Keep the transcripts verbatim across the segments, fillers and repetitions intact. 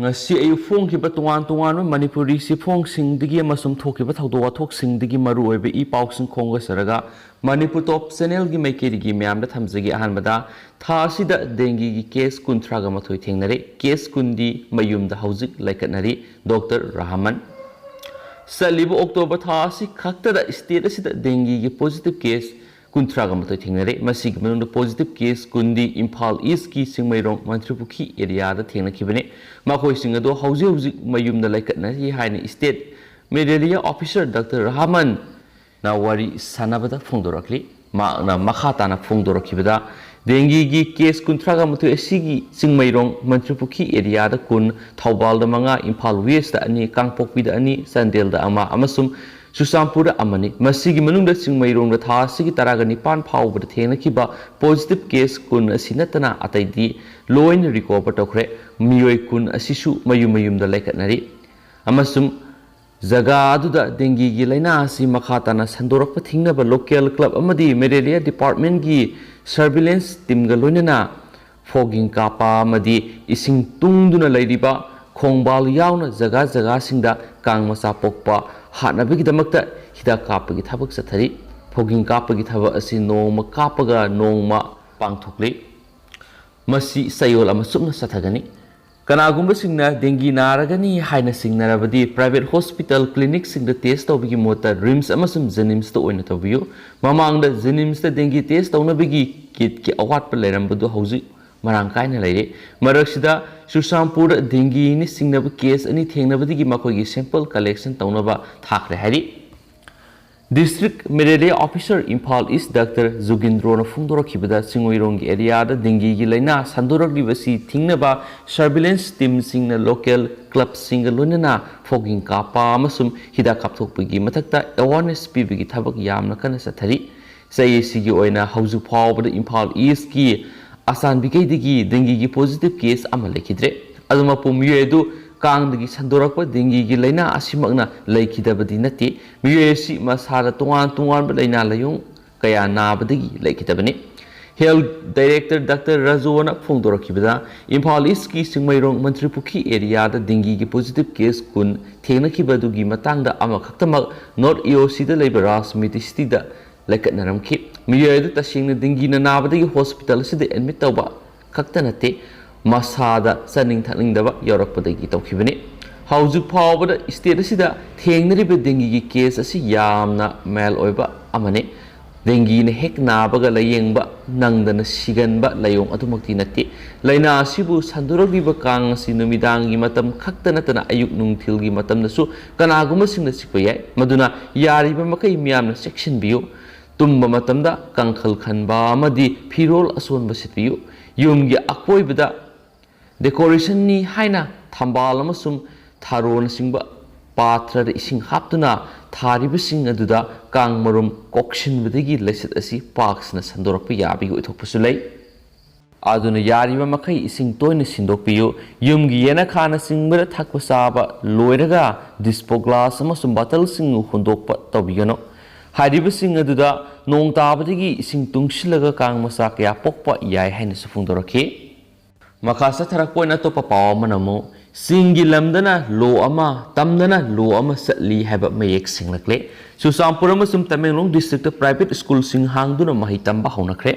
ꯉꯁꯤ ꯑꯌꯨꯛ ꯐꯣꯡꯈꯤꯕ ꯇꯣꯉꯥꯟ ꯇꯣꯉꯥꯟꯕ ꯃꯅꯤꯄꯨꯔꯤ ꯆꯦꯐꯣꯡꯁꯤꯡꯗꯒꯤ ꯑꯃꯁꯨꯡ ꯊꯣꯛꯈꯤꯕ ꯊꯧꯗꯣꯛ ꯋꯥꯊꯣꯛꯁꯤꯡꯗꯒꯤ ꯃꯔꯨꯑꯣꯏꯕ ꯏ ꯄꯥꯎꯁꯤꯡ ꯈꯣꯝꯒꯠꯆꯔꯒ ꯃꯅꯤꯄꯨꯔ ꯇꯣꯞ ꯆꯦꯅꯦꯜꯒꯤ ꯃꯥꯏꯀꯩꯗꯒꯤ ꯃꯌꯥꯝꯗ ꯊꯝꯖꯒꯦ꯫ ꯑꯍꯥꯟꯕꯗ, ꯊꯥ ꯑꯁꯤꯗ ꯗꯦꯡꯒꯤꯒꯤ ꯀꯦꯁ ꯀꯨꯟꯊ꯭ꯔꯥꯒ ꯃꯥꯊꯣꯏ ꯊꯦꯡꯅꯔꯦ꯫ ꯀꯦꯁ ꯀꯨꯟꯗꯤ ꯃꯌꯨꯝꯗ ꯍꯧꯖꯤꯛ ꯂꯩꯈꯠꯅꯔꯤ꯫ ꯗꯣꯛꯇꯔ ꯔꯍꯃꯟ꯫ ꯆꯠꯂꯤꯕ ꯑꯣꯛꯇꯣꯕꯔ ꯊꯥ ꯑꯁꯤ ꯈꯛꯇꯗ ꯁ꯭ꯇꯦꯠ ꯑꯁꯤꯗ ꯗꯦꯡꯒꯤꯒꯤ ꯄꯣꯖꯤꯇꯤꯚ ꯀꯦꯁ ꯀꯨꯟꯊ꯭ꯔꯥꯒ ꯃꯥꯊꯣꯏ ꯊꯦꯡꯅꯔꯦ꯫ ꯃꯁꯤꯒꯤ ꯃꯅꯨꯡꯗ ꯄꯣꯖꯤꯇꯤꯚ ꯀꯦꯁ ꯀꯨꯟꯗꯤ ꯏꯝꯐꯥꯜ ꯏꯁꯀꯤ ꯆꯤꯡꯃꯩꯔꯣꯡ ꯃꯟꯇ꯭ꯔꯤꯄꯨꯈ꯭ꯔꯤ ꯑꯦꯔꯤꯌꯥꯗ ꯊꯦꯡꯅꯈꯤꯕꯅꯤ꯫ ꯃꯈꯣꯏꯁꯤꯡ ꯑꯗꯨ ꯍꯧꯖꯤꯛ ꯍꯧꯖꯤꯛ ꯃꯌꯨꯝꯗ ꯂꯩꯈꯠꯅꯔꯤ ꯍꯥꯏꯅ ꯁ꯭ꯇꯦꯠ ꯃꯦꯂꯦꯔꯤꯌꯥ ꯑꯣꯐꯤꯁꯔ ꯗꯥꯛꯇꯔ ꯔꯍꯃꯟꯅ ꯋꯥꯔꯤ ꯁꯥꯟꯅꯕꯗ ꯐꯣꯡꯗꯣꯔꯛꯂꯤ꯫ ꯃꯍꯥꯛꯅ ꯃꯈꯥ ꯇꯥꯅ ꯐꯣꯡꯗꯣꯔꯛꯈꯤꯕꯗ, ꯗꯦꯡꯒꯤꯒꯤ ꯀꯦꯁ ꯀꯨꯟꯊ꯭ꯔꯥꯒ ꯃꯥꯊꯣꯏ ꯑꯁꯤꯒꯤ ꯆꯤꯡꯃꯩꯔꯣꯡ ꯃꯟꯇ꯭ꯔꯤꯄꯨꯈ꯭ꯔꯤ ꯑꯦꯔꯤꯌꯥꯗ ꯀꯨꯟ, ꯊꯧꯕꯥꯜꯗ ꯃꯉꯥ, ꯏꯝꯐꯥꯜ ꯋꯦꯁꯇ ꯑꯅꯤ, ꯀꯥꯡꯄꯣꯛꯄꯤꯗ ꯑꯅꯤ, ꯆꯥꯟꯗꯦꯜꯗ ꯑꯃ ꯑꯃꯁꯨꯡ ꯆꯨꯔꯆꯥꯟꯄꯨꯔꯗ ꯑꯃꯅꯤ꯫ ꯃꯁꯤꯒꯤ ꯃꯅꯨꯡꯗ ꯆꯤꯡꯃꯩꯔꯣꯡꯗ ꯊꯥ ꯑꯁꯤꯒꯤ ꯇꯔꯥꯒ ꯅꯤꯄꯥꯟ ꯐꯥꯎꯕꯗ ꯊꯦꯡꯅꯈꯤꯕ ꯄꯣꯖꯤꯇꯤꯚ ꯀꯦꯁ ꯀꯨꯟ ꯑꯁꯤ ꯅꯠꯇꯅ ꯑꯇꯩꯗꯤ ꯂꯣꯏꯅ ꯔꯤꯀꯣꯚꯔ ꯇꯧꯈ꯭ꯔꯦ꯫ ꯃꯤꯑꯣꯏ ꯀꯨꯟ ꯑꯁꯤꯁꯨ ꯃꯌꯨꯝ ꯃꯌꯨꯝꯗ ꯂꯩꯈꯠꯅꯔꯤ ꯑꯃꯁꯨꯡ ꯖꯒꯥ ꯑꯗꯨꯗ ꯗꯦꯡꯒꯤꯒꯤ ꯂꯥꯏꯅꯥ ꯑꯁꯤ ꯃꯈꯥ ꯇꯥꯅ ꯁꯟꯗꯣꯔꯛꯄ ꯊꯤꯡꯅꯕ ꯂꯣꯀꯦꯜ ꯀ꯭ꯂꯕ ꯑꯃꯗꯤ ꯃꯦꯂꯦꯔꯤꯌꯥ ꯗꯤꯄꯥꯔꯠꯃꯦꯟꯒꯤ ꯁꯔꯚꯤꯂꯦꯟꯁ ꯇꯤꯝꯒ ꯂꯣꯏꯅꯅ ꯐꯣꯒꯤꯡ ꯀꯥꯞꯄ ꯑꯃꯗꯤ ꯏꯁꯤꯡ ꯇꯨꯡꯗꯨꯅ ꯂꯩꯔꯤꯕ ꯈꯣꯡꯕꯥꯜ ꯌꯥꯎꯅ ꯖꯒꯥ ꯖꯒꯥꯁꯤꯡꯗ ꯀꯥꯡ ꯃꯆꯥ ꯄꯣꯛꯄ ꯍꯥꯠꯅꯕꯒꯤꯗꯃꯛꯇ ꯍꯤꯗꯥꯛ ꯀꯥꯞꯄꯒꯤ ꯊꯕꯛ ꯆꯠꯊꯔꯤ꯫ ꯐꯣꯒꯤꯡ ꯀꯥꯞꯄꯒꯤ ꯊꯕꯛ ꯑꯁꯤ ꯅꯣꯡꯃ ꯀꯥꯞꯄꯒ ꯅꯣꯡꯃ ꯄꯥꯡꯊꯣꯛꯂꯤ꯫ ꯃꯁꯤ ꯆꯌꯣꯜ ꯑꯃ ꯆꯨꯞꯅ ꯆꯠꯊꯒꯅꯤ꯫ ꯀꯅꯥꯒꯨꯝꯕꯁꯤꯡꯅ ꯗꯦꯡꯒꯤ ꯅꯥꯔꯒꯅꯤ ꯍꯥꯏꯅ ꯆꯤꯡꯅꯔꯕꯗꯤ ꯄ꯭ꯔꯥꯏꯚꯦꯠ ꯍꯣꯁꯄꯤꯇꯥꯜ ꯀ꯭ꯂꯤꯅꯤꯛꯁꯤꯡꯗ ꯇꯦꯁ ꯇꯧꯕꯒꯤ ꯃꯍꯨꯠꯇ ꯔꯤꯝꯁ ꯑꯃꯁꯨꯡ ꯖꯦꯅꯤꯝꯁꯇ ꯑꯣꯏꯅ ꯇꯧꯕꯤꯌꯨ꯫ ꯃꯃꯥꯡꯗ ꯖꯦꯅꯤꯝꯁꯇ ꯗꯦꯡꯒꯤ ꯇꯦꯁ ꯇꯧꯅꯕꯒꯤ ꯀꯤꯠꯀꯤ ꯑꯋꯥꯠꯄ ꯂꯩꯔꯝꯕꯗꯨ ꯍꯧꯖꯤꯛ ꯃꯔꯥꯡ ꯀꯥꯏꯅ ꯂꯩꯔꯦ꯫ ꯃꯔꯛꯁꯤꯗ ꯆꯨꯔꯆꯥꯟꯄꯨꯔꯗ ꯗꯦꯡꯒꯤꯅ ꯆꯤꯡꯅꯕ ꯀꯦꯁ ꯑꯅꯤ ꯊꯦꯡꯅꯕꯗꯒꯤ ꯃꯈꯣꯏꯒꯤ ꯁꯦꯝꯄꯜ ꯀꯂꯦꯛꯁꯟ ꯇꯧꯅꯕ ꯊꯥꯈ꯭ꯔꯦ ꯍꯥꯏꯔꯤ꯫ ꯗꯤꯁꯇ꯭ꯔꯤꯛ ꯃꯦꯂꯦꯔꯤꯌꯥ ꯑꯣꯐꯤꯁꯥꯔ ꯏꯝꯐꯥꯜ ꯏꯁ ꯗꯥꯛꯇꯔ ꯖꯨꯒꯤꯟꯗ꯭ꯔꯣꯅ ꯐꯣꯡꯗꯣꯔꯛꯈꯤꯕꯗ, ꯆꯤꯡꯃꯩꯔꯣꯡꯒꯤ ꯑꯦꯔꯤꯌꯥꯗ ꯗꯦꯡꯒꯤꯒꯤ ꯂꯥꯏꯅꯥ ꯁꯟꯗꯣꯔꯛꯂꯤꯕꯁꯤ ꯊꯤꯡꯅꯕ ꯁꯔꯚꯤꯂꯦꯟꯁ ꯇꯤꯝꯁꯤꯡꯅ ꯂꯣꯀꯦꯜ ꯀ꯭ꯂꯕꯁꯤꯡꯒ ꯂꯣꯏꯅꯅ ꯐꯣꯒꯤꯡ ꯀꯥꯞꯄ ꯑꯃꯁꯨꯡ ꯍꯤꯗꯥꯛ ꯀꯥꯞꯊꯣꯛꯄꯒꯤ ꯃꯊꯛꯇ ꯑꯦꯋꯥꯔꯅꯦꯁ ꯄꯤꯕꯒꯤ ꯊꯕꯛ ꯌꯥꯝꯅ ꯀꯟꯅ ꯆꯠꯊꯔꯤ꯫ ꯆꯍꯤ ꯑꯁꯤꯒꯤ ꯑꯣꯏꯅ ꯍꯧꯖꯤꯛ ꯐꯥꯎꯕꯗ ꯏꯝꯐꯥꯜ ꯏꯁꯀꯤ ꯑꯆꯥꯟꯕꯤꯈꯩꯗꯒꯤ ꯗꯦꯡꯒꯤꯒꯤ ꯄꯣꯖꯤꯇꯤꯚ ꯀꯦꯁ ꯑꯃ ꯂꯩꯈꯤꯗ꯭ꯔꯦ꯫ ꯑꯗꯨꯃꯛꯄꯨ ꯃꯤꯑꯣꯏ ꯑꯗꯨ ꯀꯥꯡꯗꯒꯤ ꯁꯟꯗꯣꯔꯛꯄ ꯗꯦꯡꯒꯤꯒꯤ ꯂꯥꯏꯅꯥ ꯑꯁꯤꯃꯛꯅ ꯂꯩꯈꯤꯗꯕꯗꯤ ꯅꯠꯇꯦ꯫ ꯃꯤꯑꯣꯏ ꯑꯁꯤ ꯃꯁꯥꯗ ꯇꯣꯉꯥꯟ ꯇꯣꯉꯥꯟꯕ ꯂꯥꯏꯅꯥ ꯂꯥꯏꯌꯣꯡ ꯀꯌꯥ ꯅꯥꯕꯗꯒꯤ ꯂꯩꯈꯤꯗꯕꯅꯤ꯫ Health Director Doctor ꯔꯥꯖꯨꯅ ꯐꯣꯡꯗꯣꯔꯛꯈꯤꯕꯗ, ꯏꯝꯐꯥꯜ ꯏꯁꯀꯤ ꯆꯤꯡꯃꯩꯔꯣꯡ ꯃꯟꯇ꯭ꯔꯤꯄꯨꯈ꯭ꯔꯤ ꯑꯦꯔꯤꯌꯥꯗ ꯗꯦꯡꯒꯤꯒꯤ ꯄꯣꯖꯤꯇꯤꯚ ꯀꯦꯁ ꯀꯨꯟ ꯊꯦꯡꯅꯈꯤꯕ ꯑꯗꯨꯒꯤ ꯃꯇꯥꯡꯗ ꯑꯃꯈꯛꯇꯃꯛ ꯅꯣꯔꯠ ꯏ ꯑꯣ ꯁꯤꯗ ꯂꯩꯕ ꯔꯥꯖ ꯃꯤꯇ꯭ꯔꯤꯁꯤꯇꯤꯗ ꯂꯩꯈꯠꯅꯔꯝꯈꯤ꯫ ꯃꯤꯑꯣꯏ ꯑꯗꯨ ꯇꯁꯦꯡꯅ ꯗꯦꯡꯒꯤꯅ ꯅꯥꯕꯗꯒꯤ ꯍꯣꯁꯄꯤꯇꯥꯜ ꯑꯁꯤꯗ ꯑꯦꯗꯃꯤꯠ ꯇꯧꯕ ꯈꯛꯇ ꯅꯠꯇꯦ, ꯃꯁꯥꯗ ꯆꯥꯅꯤꯡ ꯊꯛꯅꯤꯡꯗꯕ ꯌꯥꯎꯔꯛꯄꯗꯒꯤ ꯇꯧꯈꯤꯕꯅꯤ꯫ ꯍꯧꯖꯤꯛ ꯐꯥꯎꯕꯗ ꯁ꯭ꯇꯦꯠ ꯑꯁꯤꯗ ꯊꯦꯡꯅꯔꯤꯕ ꯗꯦꯡꯒꯤꯒꯤ ꯀꯦꯁ ꯑꯁꯤ ꯌꯥꯝꯅ ꯃꯥꯏꯜ ꯑꯣꯏꯕ ꯑꯃꯅꯤ꯫ ꯗꯦꯡꯒꯤꯅ ꯍꯦꯛ ꯅꯥꯕꯒ ꯂꯥꯏꯌꯦꯡꯕ ꯅꯪꯗꯅ ꯁꯤꯒꯟꯕ ꯂꯥꯏꯑꯣꯡ ꯑꯗꯨꯃꯛꯇꯤ ꯅꯠꯇꯦ꯫ ꯂꯥꯏꯅꯥ ꯑꯁꯤꯕꯨ ꯁꯟꯗꯣꯔꯛꯂꯤꯕ ꯀꯥꯡ ꯑꯁꯤ ꯅꯨꯃꯤꯗꯥꯡꯒꯤ ꯃꯇꯝ ꯈꯛꯇ ꯅꯠꯇꯅ ꯑꯌꯨꯛ ꯅꯨꯡꯊꯤꯜꯒꯤ ꯃꯇꯝꯗꯁꯨ ꯀꯅꯥꯒꯨꯝꯕꯁꯤꯡꯅ ꯆꯤꯛꯄ ꯌꯥꯏ, ꯃꯗꯨꯅ ꯌꯥꯔꯤꯕ ꯃꯈꯩ ꯃꯤꯌꯥꯝꯅ ꯆꯦꯛꯁꯤꯟꯕꯤꯌꯨ꯫ ꯇꯨꯝꯕ ꯃꯇꯝꯗ ꯀꯥꯡꯈꯜ ꯈꯟꯕ ꯑꯃꯗꯤ ꯐꯤꯔꯣꯜ ꯑꯁꯣꯟꯕ ꯁꯦꯠꯄꯤꯌꯨ꯫ ꯌꯨꯝꯒꯤ ꯑꯀꯣꯏꯕꯗ ꯗꯦꯀꯣꯔꯦꯁꯟꯅꯤ ꯍꯥꯏꯅ ꯊꯝꯕꯥꯜ ꯑꯃꯁꯨꯡ ꯊꯔꯣꯅꯆꯤꯡꯕ ꯄꯥꯊ꯭ꯔꯗ ꯏꯁꯤꯡ ꯍꯥꯞꯇꯨꯅ ꯊꯥꯔꯤꯕꯁꯤꯡ ꯑꯗꯨꯗ ꯀꯥꯡ ꯃꯔꯨꯝ ꯀꯣꯛꯁꯤꯟꯕꯗꯒꯤ ꯂꯥꯏꯆꯠ ꯑꯁꯤ ꯄꯥꯛ ꯁꯟꯅ ꯁꯟꯗꯣꯔꯛꯄ ꯌꯥꯕꯒꯤ ꯑꯣꯏꯊꯣꯛꯄꯁꯨ ꯂꯩ꯫ ꯑꯗꯨꯅ ꯌꯥꯔꯤꯕ ꯃꯈꯩ ꯏꯁꯤꯡ ꯇꯣꯏꯅ ꯁꯤꯟꯗꯣꯛꯄꯤꯌꯨ꯫ ꯌꯨꯝꯒꯤ ꯌꯦꯅꯈꯥꯅꯆꯤꯡꯕꯗ ꯊꯛꯄ ꯆꯥꯕ ꯂꯣꯏꯔꯒ ꯗꯤꯁꯄꯣ ꯒ꯭ꯂꯥꯁ ꯑꯃꯁꯨꯡ ꯕꯣꯇꯜꯁꯤꯡ ꯍꯨꯟꯗꯣꯛꯄ ꯇꯧꯕꯤꯒꯅꯨ꯫ ꯍꯥꯏꯔꯤꯕꯁꯤꯡ ꯑꯗꯨꯗ ꯅꯣꯡ ꯇꯥꯕꯗꯒꯤ ꯏꯁꯤꯡ ꯇꯨꯡꯁꯤꯜꯂꯒ ꯀꯥꯡ ꯃꯆꯥ ꯀꯌꯥ ꯄꯣꯛꯄ ꯌꯥꯏ ꯍꯥꯏꯅꯁꯨ ꯐꯣꯡꯗꯣꯔꯛꯈꯤ꯫ ꯃꯈꯥ ꯆꯠꯊꯔꯛꯄ ꯑꯣꯏꯅ ꯑꯇꯣꯞꯄ ꯄꯥꯎ ꯑꯃꯅ ꯑꯃꯨꯛ, ꯆꯤꯡꯒꯤ ꯂꯝꯗꯅ ꯂꯣ ꯑꯃ, ꯇꯝꯗꯅ ꯂꯣ ꯑꯃ ꯆꯠꯂꯤ ꯍꯥꯏꯕ ꯃꯌꯦꯛ ꯁꯦꯡꯂꯛꯂꯦ꯫ ꯆꯨꯔꯆꯥꯟꯄꯨꯔ ꯑꯃꯁꯨꯡ ꯇꯃꯦꯡꯂꯣꯡ ꯗꯤꯁꯇ꯭ꯔꯤꯛꯇ ꯄ꯭ꯔꯥꯏꯚꯦꯠ ꯁ꯭ꯀꯨꯜꯁꯤꯡ ꯍꯥꯡꯗꯨꯅ ꯃꯍꯩ ꯇꯝꯕ ꯍꯧꯅꯈ꯭ꯔꯦ꯫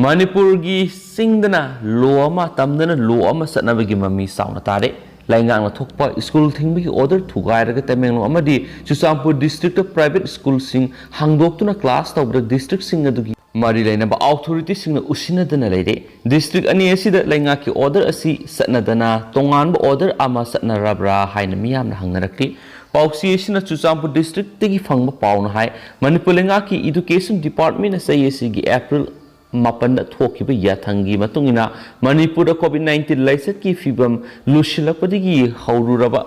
ꯃꯅꯤꯄꯨꯔꯒꯤ ꯆꯤꯡꯗꯅ ꯂꯣ ꯑꯃ, ꯇꯝꯗꯅ ꯂꯣ ꯑꯃ ꯆꯠꯅꯕꯒꯤ ꯃꯃꯤ ꯆꯥꯎꯅ ꯇꯥꯔꯦ꯫ ꯂꯩꯉꯥꯛꯅ ꯊꯣꯛꯄ ꯁ꯭ꯀꯨꯜ ꯊꯤꯡꯕꯒꯤ ꯑꯣꯔꯗꯔ ꯊꯨꯒꯥꯏꯔꯒ ꯇꯃꯦꯡꯂꯣꯡ ꯑꯃꯗꯤ ꯆꯨꯔꯆꯥꯟꯄꯨꯔ ꯗꯤꯁꯇ꯭ꯔꯤꯛꯇ ꯄ꯭ꯔꯥꯏꯚꯦꯠ ꯁ꯭ꯀꯨꯜꯁꯤꯡ ꯍꯥꯡꯗꯣꯛꯇꯨꯅ ꯀ꯭ꯂꯥꯁ ꯇꯧꯕꯗ ꯗꯤꯁꯇ꯭ꯔꯤꯛꯁꯤꯡ ꯑꯗꯨꯒꯤ ꯃꯔꯤ ꯂꯩꯅꯕ ꯑꯣꯊꯣꯔꯤꯇꯤꯁꯤꯡꯅ ꯎꯁꯤꯟꯅꯗꯅ ꯂꯩꯔꯦ꯫ ꯗꯤꯁꯇ꯭ꯔꯤꯛ ꯑꯅꯤ ꯑꯁꯤꯗ ꯂꯩꯉꯥꯛꯀꯤ ꯑꯣꯔꯗꯔ ꯑꯁꯤ ꯆꯠꯅꯗꯅ ꯇꯣꯉꯥꯟꯕ ꯑꯣꯔꯗꯔ ꯑꯃ ꯆꯠꯅꯔꯕ꯭ꯔꯥ ꯍꯥꯏꯅ ꯃꯤꯌꯥꯝꯅ ꯍꯪꯅꯔꯛꯂꯤ꯫ ꯄꯥꯎꯆꯦ ꯑꯁꯤꯅ ꯆꯨꯔꯆꯥꯟꯄꯨꯔ ꯗꯤꯁꯇ꯭ꯔꯤꯛꯇꯒꯤ ꯐꯪꯕ ꯄꯥꯎꯅ ꯍꯥꯏ, ꯃꯅꯤꯄꯨꯔ ꯂꯩꯉꯥꯛꯀꯤ ꯏꯗꯨꯀꯦꯁꯟ ꯗꯤꯄꯥꯔꯠꯃꯦꯟꯅ ꯆꯍꯤ ꯑꯁꯤꯒꯤ ꯑꯦꯄ꯭ꯔꯤꯜ ꯃꯥꯄꯟꯗ ꯊꯣꯛꯈꯤꯕ ꯌꯥꯊꯪꯒꯤ ꯃꯇꯨꯡ ꯏꯟꯅ ꯃꯅꯤꯄꯨꯔꯗ ꯀꯣꯚꯤꯗ ꯅꯥꯏꯟꯇꯤꯟ ꯂꯥꯏꯆꯠꯀꯤ ꯐꯤꯕꯝ ꯂꯨꯁꯤꯜꯂꯛꯄꯗꯒꯤ ꯍꯧꯔꯨꯔꯕ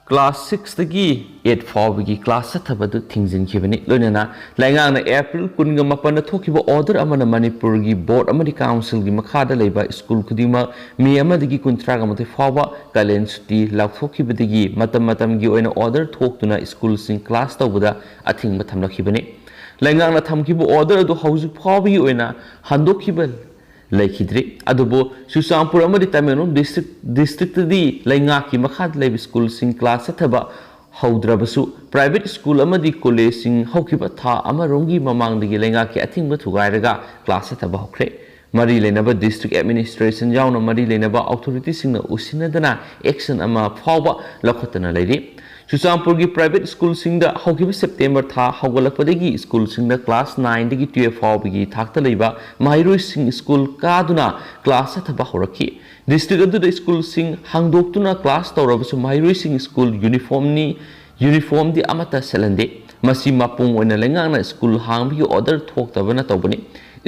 ꯀ꯭ꯂꯥꯁ ꯁꯤꯛꯁꯇꯒꯤ ꯑꯩꯠ ꯐꯥꯎꯕꯒꯤ ꯀ꯭ꯂꯥꯁ ꯆꯠꯊꯕꯗꯨ ꯊꯤꯡꯖꯤꯟꯈꯤꯕꯅꯤ꯫ ꯂꯣꯏꯅꯅ ꯂꯩꯉꯥꯛꯅ ꯑꯦꯄ꯭ꯔꯤꯜ ꯀꯨꯟꯒ ꯃꯥꯄꯟꯗ ꯊꯣꯛꯈꯤꯕ ꯑꯣꯔꯗꯔ ꯑꯃꯅ ꯃꯅꯤꯄꯨꯔꯒꯤ ꯕꯣꯔꯗ ꯑꯃꯗꯤ ꯀꯥꯎꯟꯁꯤꯜꯒꯤ ꯃꯈꯥꯗ ꯂꯩꯕ ꯁ꯭ꯀꯨꯜ ꯈꯨꯗꯤꯡꯃꯛ ꯃꯦ ꯑꯃꯗꯒꯤ ꯀꯨꯟꯊ꯭ꯔꯥꯒ ꯃꯥꯊꯣꯏ ꯐꯥꯎꯕ ꯀꯥꯂꯦꯟ ꯁꯨꯇꯤ ꯂꯥꯎꯊꯣꯛꯈꯤꯕꯗꯒꯤ ꯃꯇꯝ ꯃꯇꯝꯒꯤ ꯑꯣꯏꯅ ꯑꯣꯔꯗꯔ ꯊꯣꯛꯇꯨꯅ ꯁ꯭ꯀꯨꯜꯁꯤꯡ ꯀ꯭ꯂꯥꯁ ꯇꯧꯕꯗ ꯑꯊꯤꯡꯕ ꯊꯝꯂꯛꯈꯤꯕꯅꯤ꯫ ꯂꯩꯉꯥꯛꯅ ꯊꯝꯈꯤꯕ order ꯑꯗꯨ ꯍꯧꯖꯤꯛ ꯐꯥꯎꯕꯒꯤ ꯑꯣꯏꯅ ꯍꯟꯗꯣꯛꯈꯤꯕ ꯂꯩꯈꯤꯗ꯭ꯔꯤ꯫ ꯑꯗꯨꯕꯨ ꯆꯨꯔꯆꯥꯟꯄꯨꯔ ꯑꯃꯗꯤ ꯇꯃꯦꯡꯂꯣꯡ district districtꯇꯗꯤ ꯂꯩꯉꯥꯛꯀꯤ ꯃꯈꯥꯗ ꯂꯩꯕ schoolꯁꯤꯡ class ꯆꯠꯊꯕ ꯍꯧꯗ꯭ꯔꯕꯁꯨ, private school ꯑꯃꯗꯤ collegeꯁꯤꯡ ꯍꯧꯈꯤꯕ ꯊꯥ ꯑꯃꯔꯣꯝꯒꯤ ꯃꯃꯥꯡꯗꯒꯤ ꯂꯩꯉꯥꯛꯀꯤ ꯑꯊꯤꯡꯕ ꯊꯨꯒꯥꯏꯔꯒ class ꯆꯠꯊꯕ ꯍꯧꯈ꯭ꯔꯦ꯫ ꯃꯔꯤ ꯂꯩꯅꯕ district administration ꯌꯥꯎꯅ ꯃꯔꯤ ꯂꯩꯅꯕ authorityꯁꯤꯡꯅ ꯎꯁꯤꯟꯅꯗꯅ action ꯑꯃ ꯐꯥꯎꯕ ꯂꯧꯈꯠꯇꯅ ꯂꯩꯔꯤ꯫ ꯆꯨꯔꯆꯥꯟꯄꯨꯔꯒꯤ private schoolꯁꯤꯡꯗ ꯍꯧꯈꯤꯕ September ꯊꯥ ꯍꯧꯒꯠꯂꯛꯄꯗꯒꯤ schoolꯁꯤꯡꯗ class nineꯗꯒꯤ twelve ꯐꯥꯎꯕꯒꯤ ꯊꯥꯛꯇ ꯂꯩꯕ ꯃꯍꯩꯔꯣꯏꯁꯤꯡ school ꯀꯥꯗꯨꯅ class ꯆꯠꯊꯕ ꯍꯧꯔꯛꯈꯤ꯫ District ꯑꯗꯨꯗ schoolꯁꯤꯡ ꯍꯥꯡꯗꯣꯛꯇꯨꯅ class ꯇꯧꯔꯕꯁꯨ, ꯃꯍꯩꯔꯣꯏꯁꯤꯡ school uniformꯅꯤ, uniformꯗꯤ ꯑꯃꯠꯇ ꯁꯦꯠꯍꯟꯗꯦ꯫ ꯃꯁꯤ ꯃꯄꯨꯡ ꯑꯣꯏꯅ ꯂꯩꯉꯥꯛꯅ school ꯍꯥꯡꯕꯒꯤ order ꯊꯣꯛꯇꯕꯅ ꯇꯧꯕꯅꯤ꯫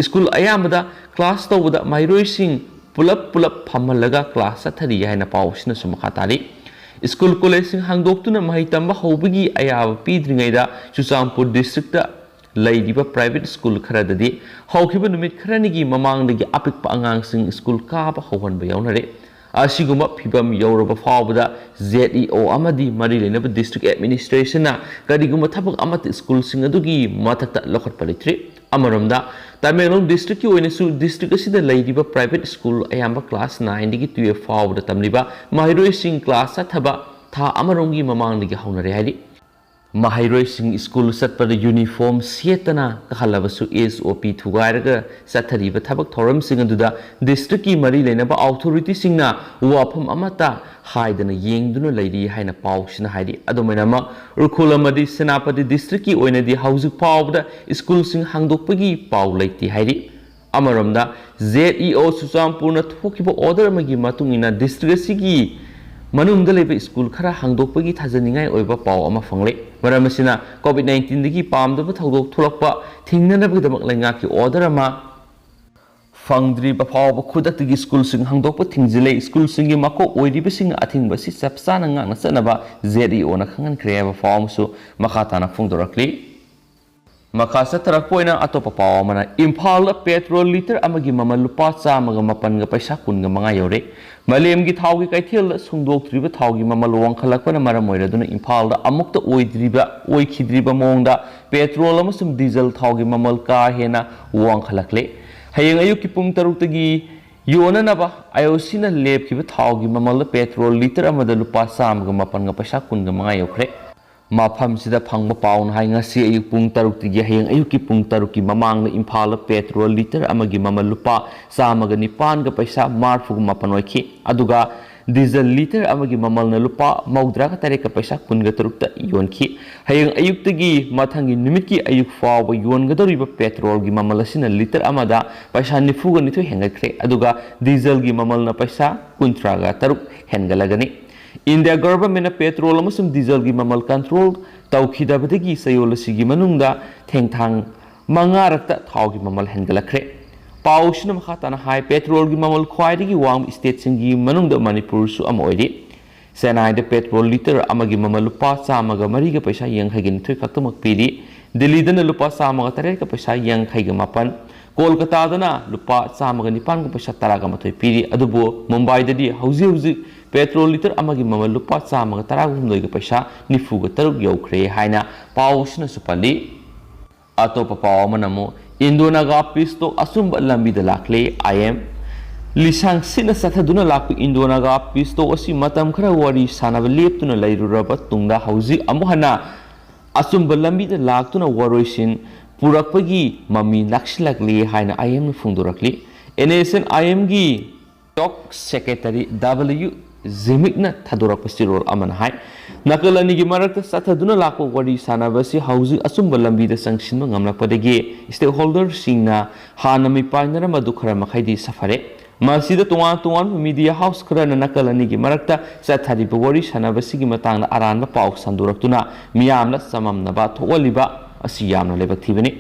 School ꯑꯌꯥꯝꯕꯗ class ꯇꯧꯕꯗ ꯃꯍꯩꯔꯣꯏꯁꯤꯡ ꯄꯨꯂꯞ ꯄꯨꯂꯞ ꯐꯝꯍꯜꯂꯒ class ꯆꯠꯊꯔꯤ ꯍꯥꯏꯅ ꯄꯥꯎ ꯑꯁꯤꯅꯁꯨ ꯃꯈꯥ ꯇꯥꯔꯤ꯫ School collegeꯁꯤꯡ ꯍꯥꯡꯗꯣꯛꯇꯨꯅ ꯃꯍꯩ ꯇꯝꯕ ꯍꯧꯕꯒꯤ ꯑꯌꯥꯕ ꯄꯤꯗ꯭ꯔꯤꯉꯩꯗ ꯆꯨꯔꯆꯥꯟꯄꯨꯔ districtꯇ ꯂꯩꯔꯤꯕ private school ꯈꯔꯗꯗꯤ ꯍꯧꯈꯤꯕ ꯅꯨꯃꯤꯠ ꯈꯔꯅꯤꯒꯤ ꯃꯃꯥꯡꯗꯒꯤ ꯑꯄꯤꯛꯄ ꯑꯉꯥꯡꯁꯤꯡ school ꯀꯥꯕ ꯍꯧꯍꯟꯕ ꯌꯥꯎꯅꯔꯦ꯫ ꯑꯁꯤꯒꯨꯝꯕ ꯐꯤꯚꯝ ꯌꯧꯔꯕ ꯐꯥꯎꯕꯗ ZEO ꯑꯃꯗꯤ ꯃꯔꯤ ꯂꯩꯅꯕ district administrationꯅ ꯀꯔꯤꯒꯨꯝꯕ ꯊꯕꯛ ꯑꯃꯠꯇ schoolꯁꯤꯡ ꯑꯗꯨꯒꯤ ꯃꯊꯛꯇ ꯂꯧꯈꯠꯄ ꯂꯩꯇ꯭ꯔꯤ꯫ ꯑꯃꯔꯣꯝꯗ, ꯇꯃꯦꯡꯂꯣꯡ districtꯀꯤ ꯑꯣꯏꯅꯁꯨ district ꯑꯁꯤꯗ ꯂꯩꯔꯤꯕ private school ꯑꯌꯥꯝꯕ class nineꯗꯒꯤ twelve ꯐꯥꯎꯕꯗ ꯇꯝꯂꯤꯕ ꯃꯍꯩꯔꯣꯏꯁꯤꯡ class ꯆꯠꯊꯕ ꯊꯥ ꯑꯃꯔꯣꯝꯒꯤ ꯃꯃꯥꯡꯗꯒꯤ ꯍꯧꯅꯔꯦ ꯍꯥꯏꯔꯤ꯫ ꯃꯍꯩꯔꯣꯏꯁꯤꯡ school ꯆꯠꯄꯗ uniform ꯁꯦꯠꯇꯅ ꯀꯥꯍꯜꯂꯕꯁꯨ, SOP ꯊꯨꯒꯥꯏꯔꯒ ꯆꯠꯊꯔꯤꯕ ꯊꯕꯛ ꯊꯧꯔꯝꯁꯤꯡ ꯑꯗꯨꯗ districtꯀꯤ ꯃꯔꯤ ꯂꯩꯅꯕ authorityꯁꯤꯡꯅ ꯋꯥꯐꯝ ꯑꯃꯠꯇ ꯍꯥꯏꯗꯅ ꯌꯦꯡꯗꯨꯅ ꯂꯩꯔꯤ ꯍꯥꯏꯅ ꯄꯥꯎꯁꯤꯅ ꯍꯥꯏꯔꯤ꯫ ꯑꯗꯨꯃꯥꯏꯅꯃꯛ, ꯎꯈ꯭ꯔꯨꯜ ꯑꯃꯗꯤ ꯁꯦꯅꯥꯄꯇꯤ districtꯀꯤ ꯑꯣꯏꯅꯗꯤ ꯍꯧꯖꯤꯛ ꯐꯥꯎꯕꯗ schoolꯁꯤꯡ ꯍꯥꯡꯗꯣꯛꯄꯒꯤ ꯄꯥꯎ ꯂꯩꯇꯦ ꯍꯥꯏꯔꯤ꯫ ꯑꯃꯔꯣꯝꯗ, ZEO ꯆꯨꯔꯆꯥꯟꯄꯨꯔꯅ ꯊꯣꯛꯈꯤꯕ order ꯑꯃꯒꯤ ꯃꯇꯨꯡ ꯏꯟꯅ district ꯑꯁꯤꯒꯤ ꯃꯅꯨꯡꯗ ꯂꯩꯕ school ꯈꯔ ꯍꯥꯡꯗꯣꯛꯄꯒꯤ ꯊꯥꯖꯅꯤꯡꯉꯥꯏ ꯑꯣꯏꯕ ꯄꯥꯎ ꯑꯃ ꯐꯪꯂꯦ꯫ ꯃꯔꯝ ꯑꯁꯤꯅ, COVID nineteenꯗꯒꯤ ꯄꯥꯝꯗꯕ ꯊꯧꯗꯣꯛ ꯊꯣꯛꯂꯛꯄ ꯊꯤꯡꯅꯅꯕꯒꯤꯗꯃꯛ ꯂꯩꯉꯥꯛꯀꯤ order ꯑꯃ ꯐꯪꯗ꯭ꯔꯤꯕ ꯐꯥꯎꯕ ꯈꯨꯗꯛꯇꯒꯤ schoolꯁꯤꯡ ꯍꯥꯡꯗꯣꯛꯄ ꯊꯤꯡꯖꯤꯜꯂꯦ꯫ Schoolꯁꯤꯡꯒꯤ ꯃꯀꯣꯛ ꯑꯣꯏꯔꯤꯕꯁꯤꯡꯅ ꯑꯊꯤꯡꯕ ꯑꯁꯤ ꯆꯞ ꯆꯥꯅ ꯉꯥꯛꯅ ꯆꯠꯅꯕ ZEOꯅ ꯈꯪꯍꯟꯈ꯭ꯔꯦ ꯍꯥꯏꯕ ꯄꯥꯎ ꯑꯃꯁꯨ ꯃꯈꯥ ꯇꯥꯅ ꯐꯣꯡꯗꯣꯔꯛꯂꯤ꯫ ꯃꯈꯥ ꯆꯠꯊꯔꯛꯄ ꯑꯣꯏꯅ ꯑꯇꯣꯞꯄ ꯄꯥꯎ ꯑꯃꯅ, ꯏꯝꯐꯥꯜꯗ ꯄꯦꯇ꯭ꯔꯣꯜ ꯂꯤꯇꯔ ꯑꯃꯒꯤ ꯃꯃꯜ ꯂꯨꯄꯥ ꯆꯥꯝꯃꯒ ꯃꯥꯄꯟꯒ ꯄꯩꯁꯥ ꯀꯨꯟꯒ ꯃꯉꯥ ꯌꯧꯔꯦ꯫ ꯃꯥꯂꯦꯝꯒꯤ ꯊꯥꯎꯒꯤ ꯀꯩꯊꯦꯜꯗ ꯁꯨꯡꯗꯣꯛꯇ꯭ꯔꯤꯕ ꯊꯥꯎꯒꯤ ꯃꯃꯜ ꯋꯥꯡꯈꯠꯂꯛꯄꯅ ꯃꯔꯝ ꯑꯣꯏꯔꯗꯨꯅ ꯏꯝꯐꯥꯜꯗ ꯑꯃꯨꯛꯇ ꯑꯣꯏꯗ꯭ꯔꯤꯕ, ꯑꯣꯏꯈꯤꯗ꯭ꯔꯤꯕ ꯃꯑꯣꯡꯗ ꯄꯦꯇ꯭ꯔꯣꯜ ꯑꯃꯁꯨꯡ ꯗꯤꯖꯜ ꯊꯥꯎꯒꯤ ꯃꯃꯜ ꯀꯥ ꯍꯦꯟꯅ ꯋꯥꯡꯈꯠꯂꯛꯂꯦ꯫ ꯍꯌꯦꯡ ꯑꯌꯨꯛꯀꯤ ꯄꯨꯡ ꯇꯔꯨꯛꯇꯒꯤ ꯌꯣꯟꯅꯅꯕ ꯑꯥꯏ ꯑꯣ ꯁꯤꯅ ꯂꯦꯞꯈꯤꯕ ꯊꯥꯎꯒꯤ ꯃꯃꯜꯗ ꯄꯦꯇ꯭ꯔꯣꯜ ꯂꯤꯇꯔ ꯑꯃꯗ ꯂꯨꯄꯥ ꯆꯥꯝꯃꯒ ꯃꯥꯄꯟꯒ ꯄꯩꯁꯥ ꯀꯨꯟꯒ ꯃꯉꯥ ꯌꯧꯈ꯭ꯔꯦ꯫ ꯃꯐꯝꯁꯤꯗ ꯐꯪꯕ ꯄꯥꯎꯅ ꯍꯥꯏ, ꯉꯁꯤ ꯑꯌꯨꯛ ꯄꯨꯡ ꯇꯔꯨꯛꯇꯒꯤ ꯍꯌꯦꯡ ꯑꯌꯨꯛꯀꯤ ꯄꯨꯡ ꯇꯔꯨꯛꯀꯤ ꯃꯃꯥꯡꯗ ꯏꯝꯐꯥꯜꯗ ꯄꯦꯇ꯭ꯔꯣꯜ ꯂꯤꯇꯔ ꯑꯃꯒꯤ ꯃꯃꯜ ꯂꯨꯄꯥ ꯆꯥꯝꯃꯒ ꯅꯤꯄꯥꯟꯒ ꯄꯩꯁꯥ ꯃꯔꯤꯐꯨꯒ ꯃꯥꯄꯟ ꯑꯣꯏꯈꯤ꯫ ꯑꯗꯨꯒ ꯗꯤꯖꯜ ꯂꯤꯇꯔ ꯑꯃꯒꯤ ꯃꯃꯜꯅ ꯂꯨꯄꯥ ꯃꯧꯗ꯭ꯔꯥꯒ ꯇꯔꯦꯠꯀ ꯄꯩꯁꯥ ꯀꯨꯟꯒ ꯇꯔꯨꯛꯇ ꯌꯣꯟꯈꯤ꯫ ꯍꯌꯦꯡ ꯑꯌꯨꯛꯇꯒꯤ ꯃꯊꯪꯒꯤ ꯅꯨꯃꯤꯠꯀꯤ ꯑꯌꯨꯛ ꯐꯥꯎꯕ ꯌꯣꯟꯒꯗꯧꯔꯤꯕ ꯄꯦꯇ꯭ꯔꯣꯜꯒꯤ ꯃꯃꯜ ꯑꯁꯤꯅ ꯂꯤꯇꯔ ꯑꯃꯗ ꯄꯩꯁꯥ ꯅꯤꯐꯨꯒ ꯅꯤꯊꯣꯏ ꯍꯦꯟꯒꯠꯈ꯭ꯔꯦ꯫ ꯑꯗꯨꯒ ꯗꯤꯖꯜꯒꯤ ꯃꯃꯜꯅ ꯄꯩꯁꯥ ꯀꯨꯟꯊ꯭ꯔꯥꯒ ꯇꯔꯨꯛ ꯍꯦꯟꯒꯠꯂꯒꯅꯤ꯫ ꯏꯟꯗꯤꯌꯥ ꯒꯚꯔꯟꯃꯦꯟꯠꯅ ꯄꯦꯇ꯭ꯔꯣꯜ ꯑꯃꯁꯨꯡ ꯗꯤꯖꯜꯒꯤ ꯃꯃꯜ ꯀꯟꯇ꯭ꯔꯣꯜ ꯇꯧꯈꯤꯗꯕꯗꯒꯤ ꯆꯌꯣꯜ ꯑꯁꯤꯒꯤ ꯃꯅꯨꯡꯗ ꯊꯦꯡꯊꯥꯡ ꯃꯉꯥꯔꯛꯇ ꯊꯥꯎꯒꯤ ꯃꯃꯜ ꯍꯦꯟꯒꯠꯂꯛꯈ꯭ꯔꯦ꯫ ꯄꯥꯎ ꯑꯁꯤꯅ ꯃꯈꯥ ꯇꯥꯅ ꯍꯥꯏ, ꯄꯦꯇ꯭ꯔꯣꯜꯒꯤ ꯃꯃꯜ ꯈ꯭ꯋꯥꯏꯗꯒꯤ ꯋꯥꯡꯕ ꯁ꯭ꯇꯦꯠꯁꯤꯡꯒꯤ ꯃꯅꯨꯡꯗ ꯃꯅꯤꯄꯨꯔꯁꯨ ꯑꯃ ꯑꯣꯏꯔꯤ꯫ ꯆꯦꯟꯅꯥꯏꯗ ꯄꯦꯇ꯭ꯔꯣꯜ ꯂꯤꯇꯔ ꯑꯃꯒꯤ ꯃꯃꯜ ꯂꯨꯄꯥ ꯆꯥꯝꯃꯒ ꯃꯔꯤꯒ ꯄꯩꯁꯥ ꯌꯥꯡꯈꯩꯒ ꯅꯤꯊꯣꯏ ꯈꯛꯇꯃꯛ ꯄꯤꯔꯤ꯫ ꯗꯤꯜꯂꯤꯗꯅ ꯂꯨꯄꯥ ꯆꯥꯝꯃꯒ ꯇꯔꯦꯠꯀ ꯄꯩꯁꯥ ꯌꯥꯡꯈꯩꯒ ꯃꯥꯄꯟ, ꯀꯣꯜꯀꯇꯥꯗꯅ ꯂꯨꯄꯥ ꯆꯥꯝꯃꯒ ꯅꯤꯄꯥꯟꯒ ꯄꯩꯁꯥ ꯇꯔꯥꯒ ꯃꯥꯊꯣꯏ ꯄꯤꯔꯤ꯫ ꯑꯗꯨꯕꯨ ꯃꯨꯝꯕꯥꯏꯗꯗꯤ ꯍꯧꯖꯤꯛ ꯍꯧꯖꯤꯛ ꯄꯦꯇ꯭ꯔꯣꯜ ꯂꯤꯇꯔ ꯑꯃꯒꯤ ꯃꯃꯜ ꯂꯨꯄꯥ ꯆꯥꯝꯃꯒ ꯇꯔꯥꯒ ꯍꯨꯝꯗꯣꯏꯒ ꯄꯩꯁꯥ ꯅꯤꯐꯨꯒ ꯇꯔꯨꯛ ꯌꯧꯈ꯭ꯔꯦ ꯍꯥꯏꯅ ꯄꯥꯎ ꯑꯁꯤꯅꯁꯨ ꯄꯜꯂꯤ꯫ ꯑꯇꯣꯞꯄ ꯄꯥꯎ ꯑꯃꯅ ꯑꯃꯨꯛ ꯏꯟꯗꯣ ꯅꯥꯒꯥ ꯄꯤꯁ ꯇꯣꯛ ꯑꯆꯨꯝꯕ ꯂꯝꯕꯤꯗ ꯂꯥꯛꯂꯦ, ꯑꯥꯏ ꯑꯦꯝ꯫ ꯂꯤꯁꯥꯡ ꯁꯤꯠꯅ ꯆꯠꯊꯗꯨꯅ ꯂꯥꯛꯄ ꯏꯟꯗꯣ ꯅꯥꯒꯥ ꯄꯤꯁ ꯇꯣꯛ ꯑꯁꯤ ꯃꯇꯝ ꯈꯔ ꯋꯥꯔꯤ ꯁꯥꯟꯅꯕ ꯂꯦꯞꯇꯨꯅ ꯂꯩꯔꯨꯔꯕ ꯇꯨꯡꯗ ꯍꯧꯖꯤꯛ ꯑꯃꯨꯛ ꯍꯟꯅ ꯑꯆꯨꯝꯕ ꯂꯝꯕꯤꯗ ꯂꯥꯛꯇꯨꯅ ꯋꯥꯔꯣꯏꯁꯤꯟ ꯄꯨꯔꯛꯄꯒꯤ ꯃꯃꯤ ꯅꯛꯁꯤꯜꯂꯛꯂꯤ ꯍꯥꯏꯅ ꯑꯥꯏ ꯑꯦꯝꯅ ꯐꯣꯡꯗꯣꯔꯛꯂꯤ꯫ ꯑꯦꯟ ꯑꯦꯁ ꯑꯦꯟ ꯑꯥꯏ ꯑꯦꯝꯒꯤ ꯇꯣꯛ ꯁꯦꯀ꯭ꯔꯦꯇꯔꯤ ꯗꯕ꯭ꯂꯤꯎ ꯖꯤꯃꯤꯛꯅ ꯊꯥꯗꯣꯔꯛꯄ ꯆꯦꯔꯣꯜ ꯑꯃꯅ ꯍꯥꯏ, ꯅꯥꯀꯜ ꯑꯅꯤꯒꯤ ꯃꯔꯛꯇ ꯆꯠꯊꯗꯨꯅ ꯂꯥꯛꯄ ꯋꯥꯔꯤ ꯁꯥꯟꯅꯕ ꯑꯁꯤ ꯍꯧꯖꯤꯛ ꯑꯆꯨꯝꯕ ꯂꯝꯕꯤꯗ ꯆꯪꯁꯤꯟꯕ ꯉꯝꯂꯛꯄꯗꯒꯤ ꯁ꯭ꯇꯦꯛꯍꯣꯜꯗꯔꯁꯤꯡꯅ ꯍꯥꯟꯅ ꯃꯤꯄꯥꯏꯅꯔꯝꯕꯗꯨ ꯈꯔ ꯃꯈꯩꯗꯤ ꯁꯥꯐꯔꯦ꯫ ꯃꯁꯤꯗ ꯇꯣꯉꯥꯟ ꯇꯣꯉꯥꯟꯕ ꯃꯤꯗꯤꯌꯥ ꯍꯥꯎꯁ ꯈꯔꯅ ꯅꯥꯀꯜ ꯑꯅꯤꯒꯤ ꯃꯔꯛꯇ ꯆꯠꯊꯔꯤꯕ ꯋꯥꯔꯤ ꯁꯥꯟꯅꯕꯁꯤꯒꯤ ꯃꯇꯥꯡꯗ ꯑꯔꯥꯟꯕ ꯄꯥꯎ ꯁꯟꯗꯣꯔꯛꯇꯨꯅ ꯃꯤꯌꯥꯝꯅ ꯆꯃꯝꯅꯕ ꯊꯣꯛꯍꯜꯂꯤꯕ ꯑꯁꯤ ꯌꯥꯝꯅ ꯂꯥꯏꯕꯛ ꯊꯤꯕꯅꯤ꯫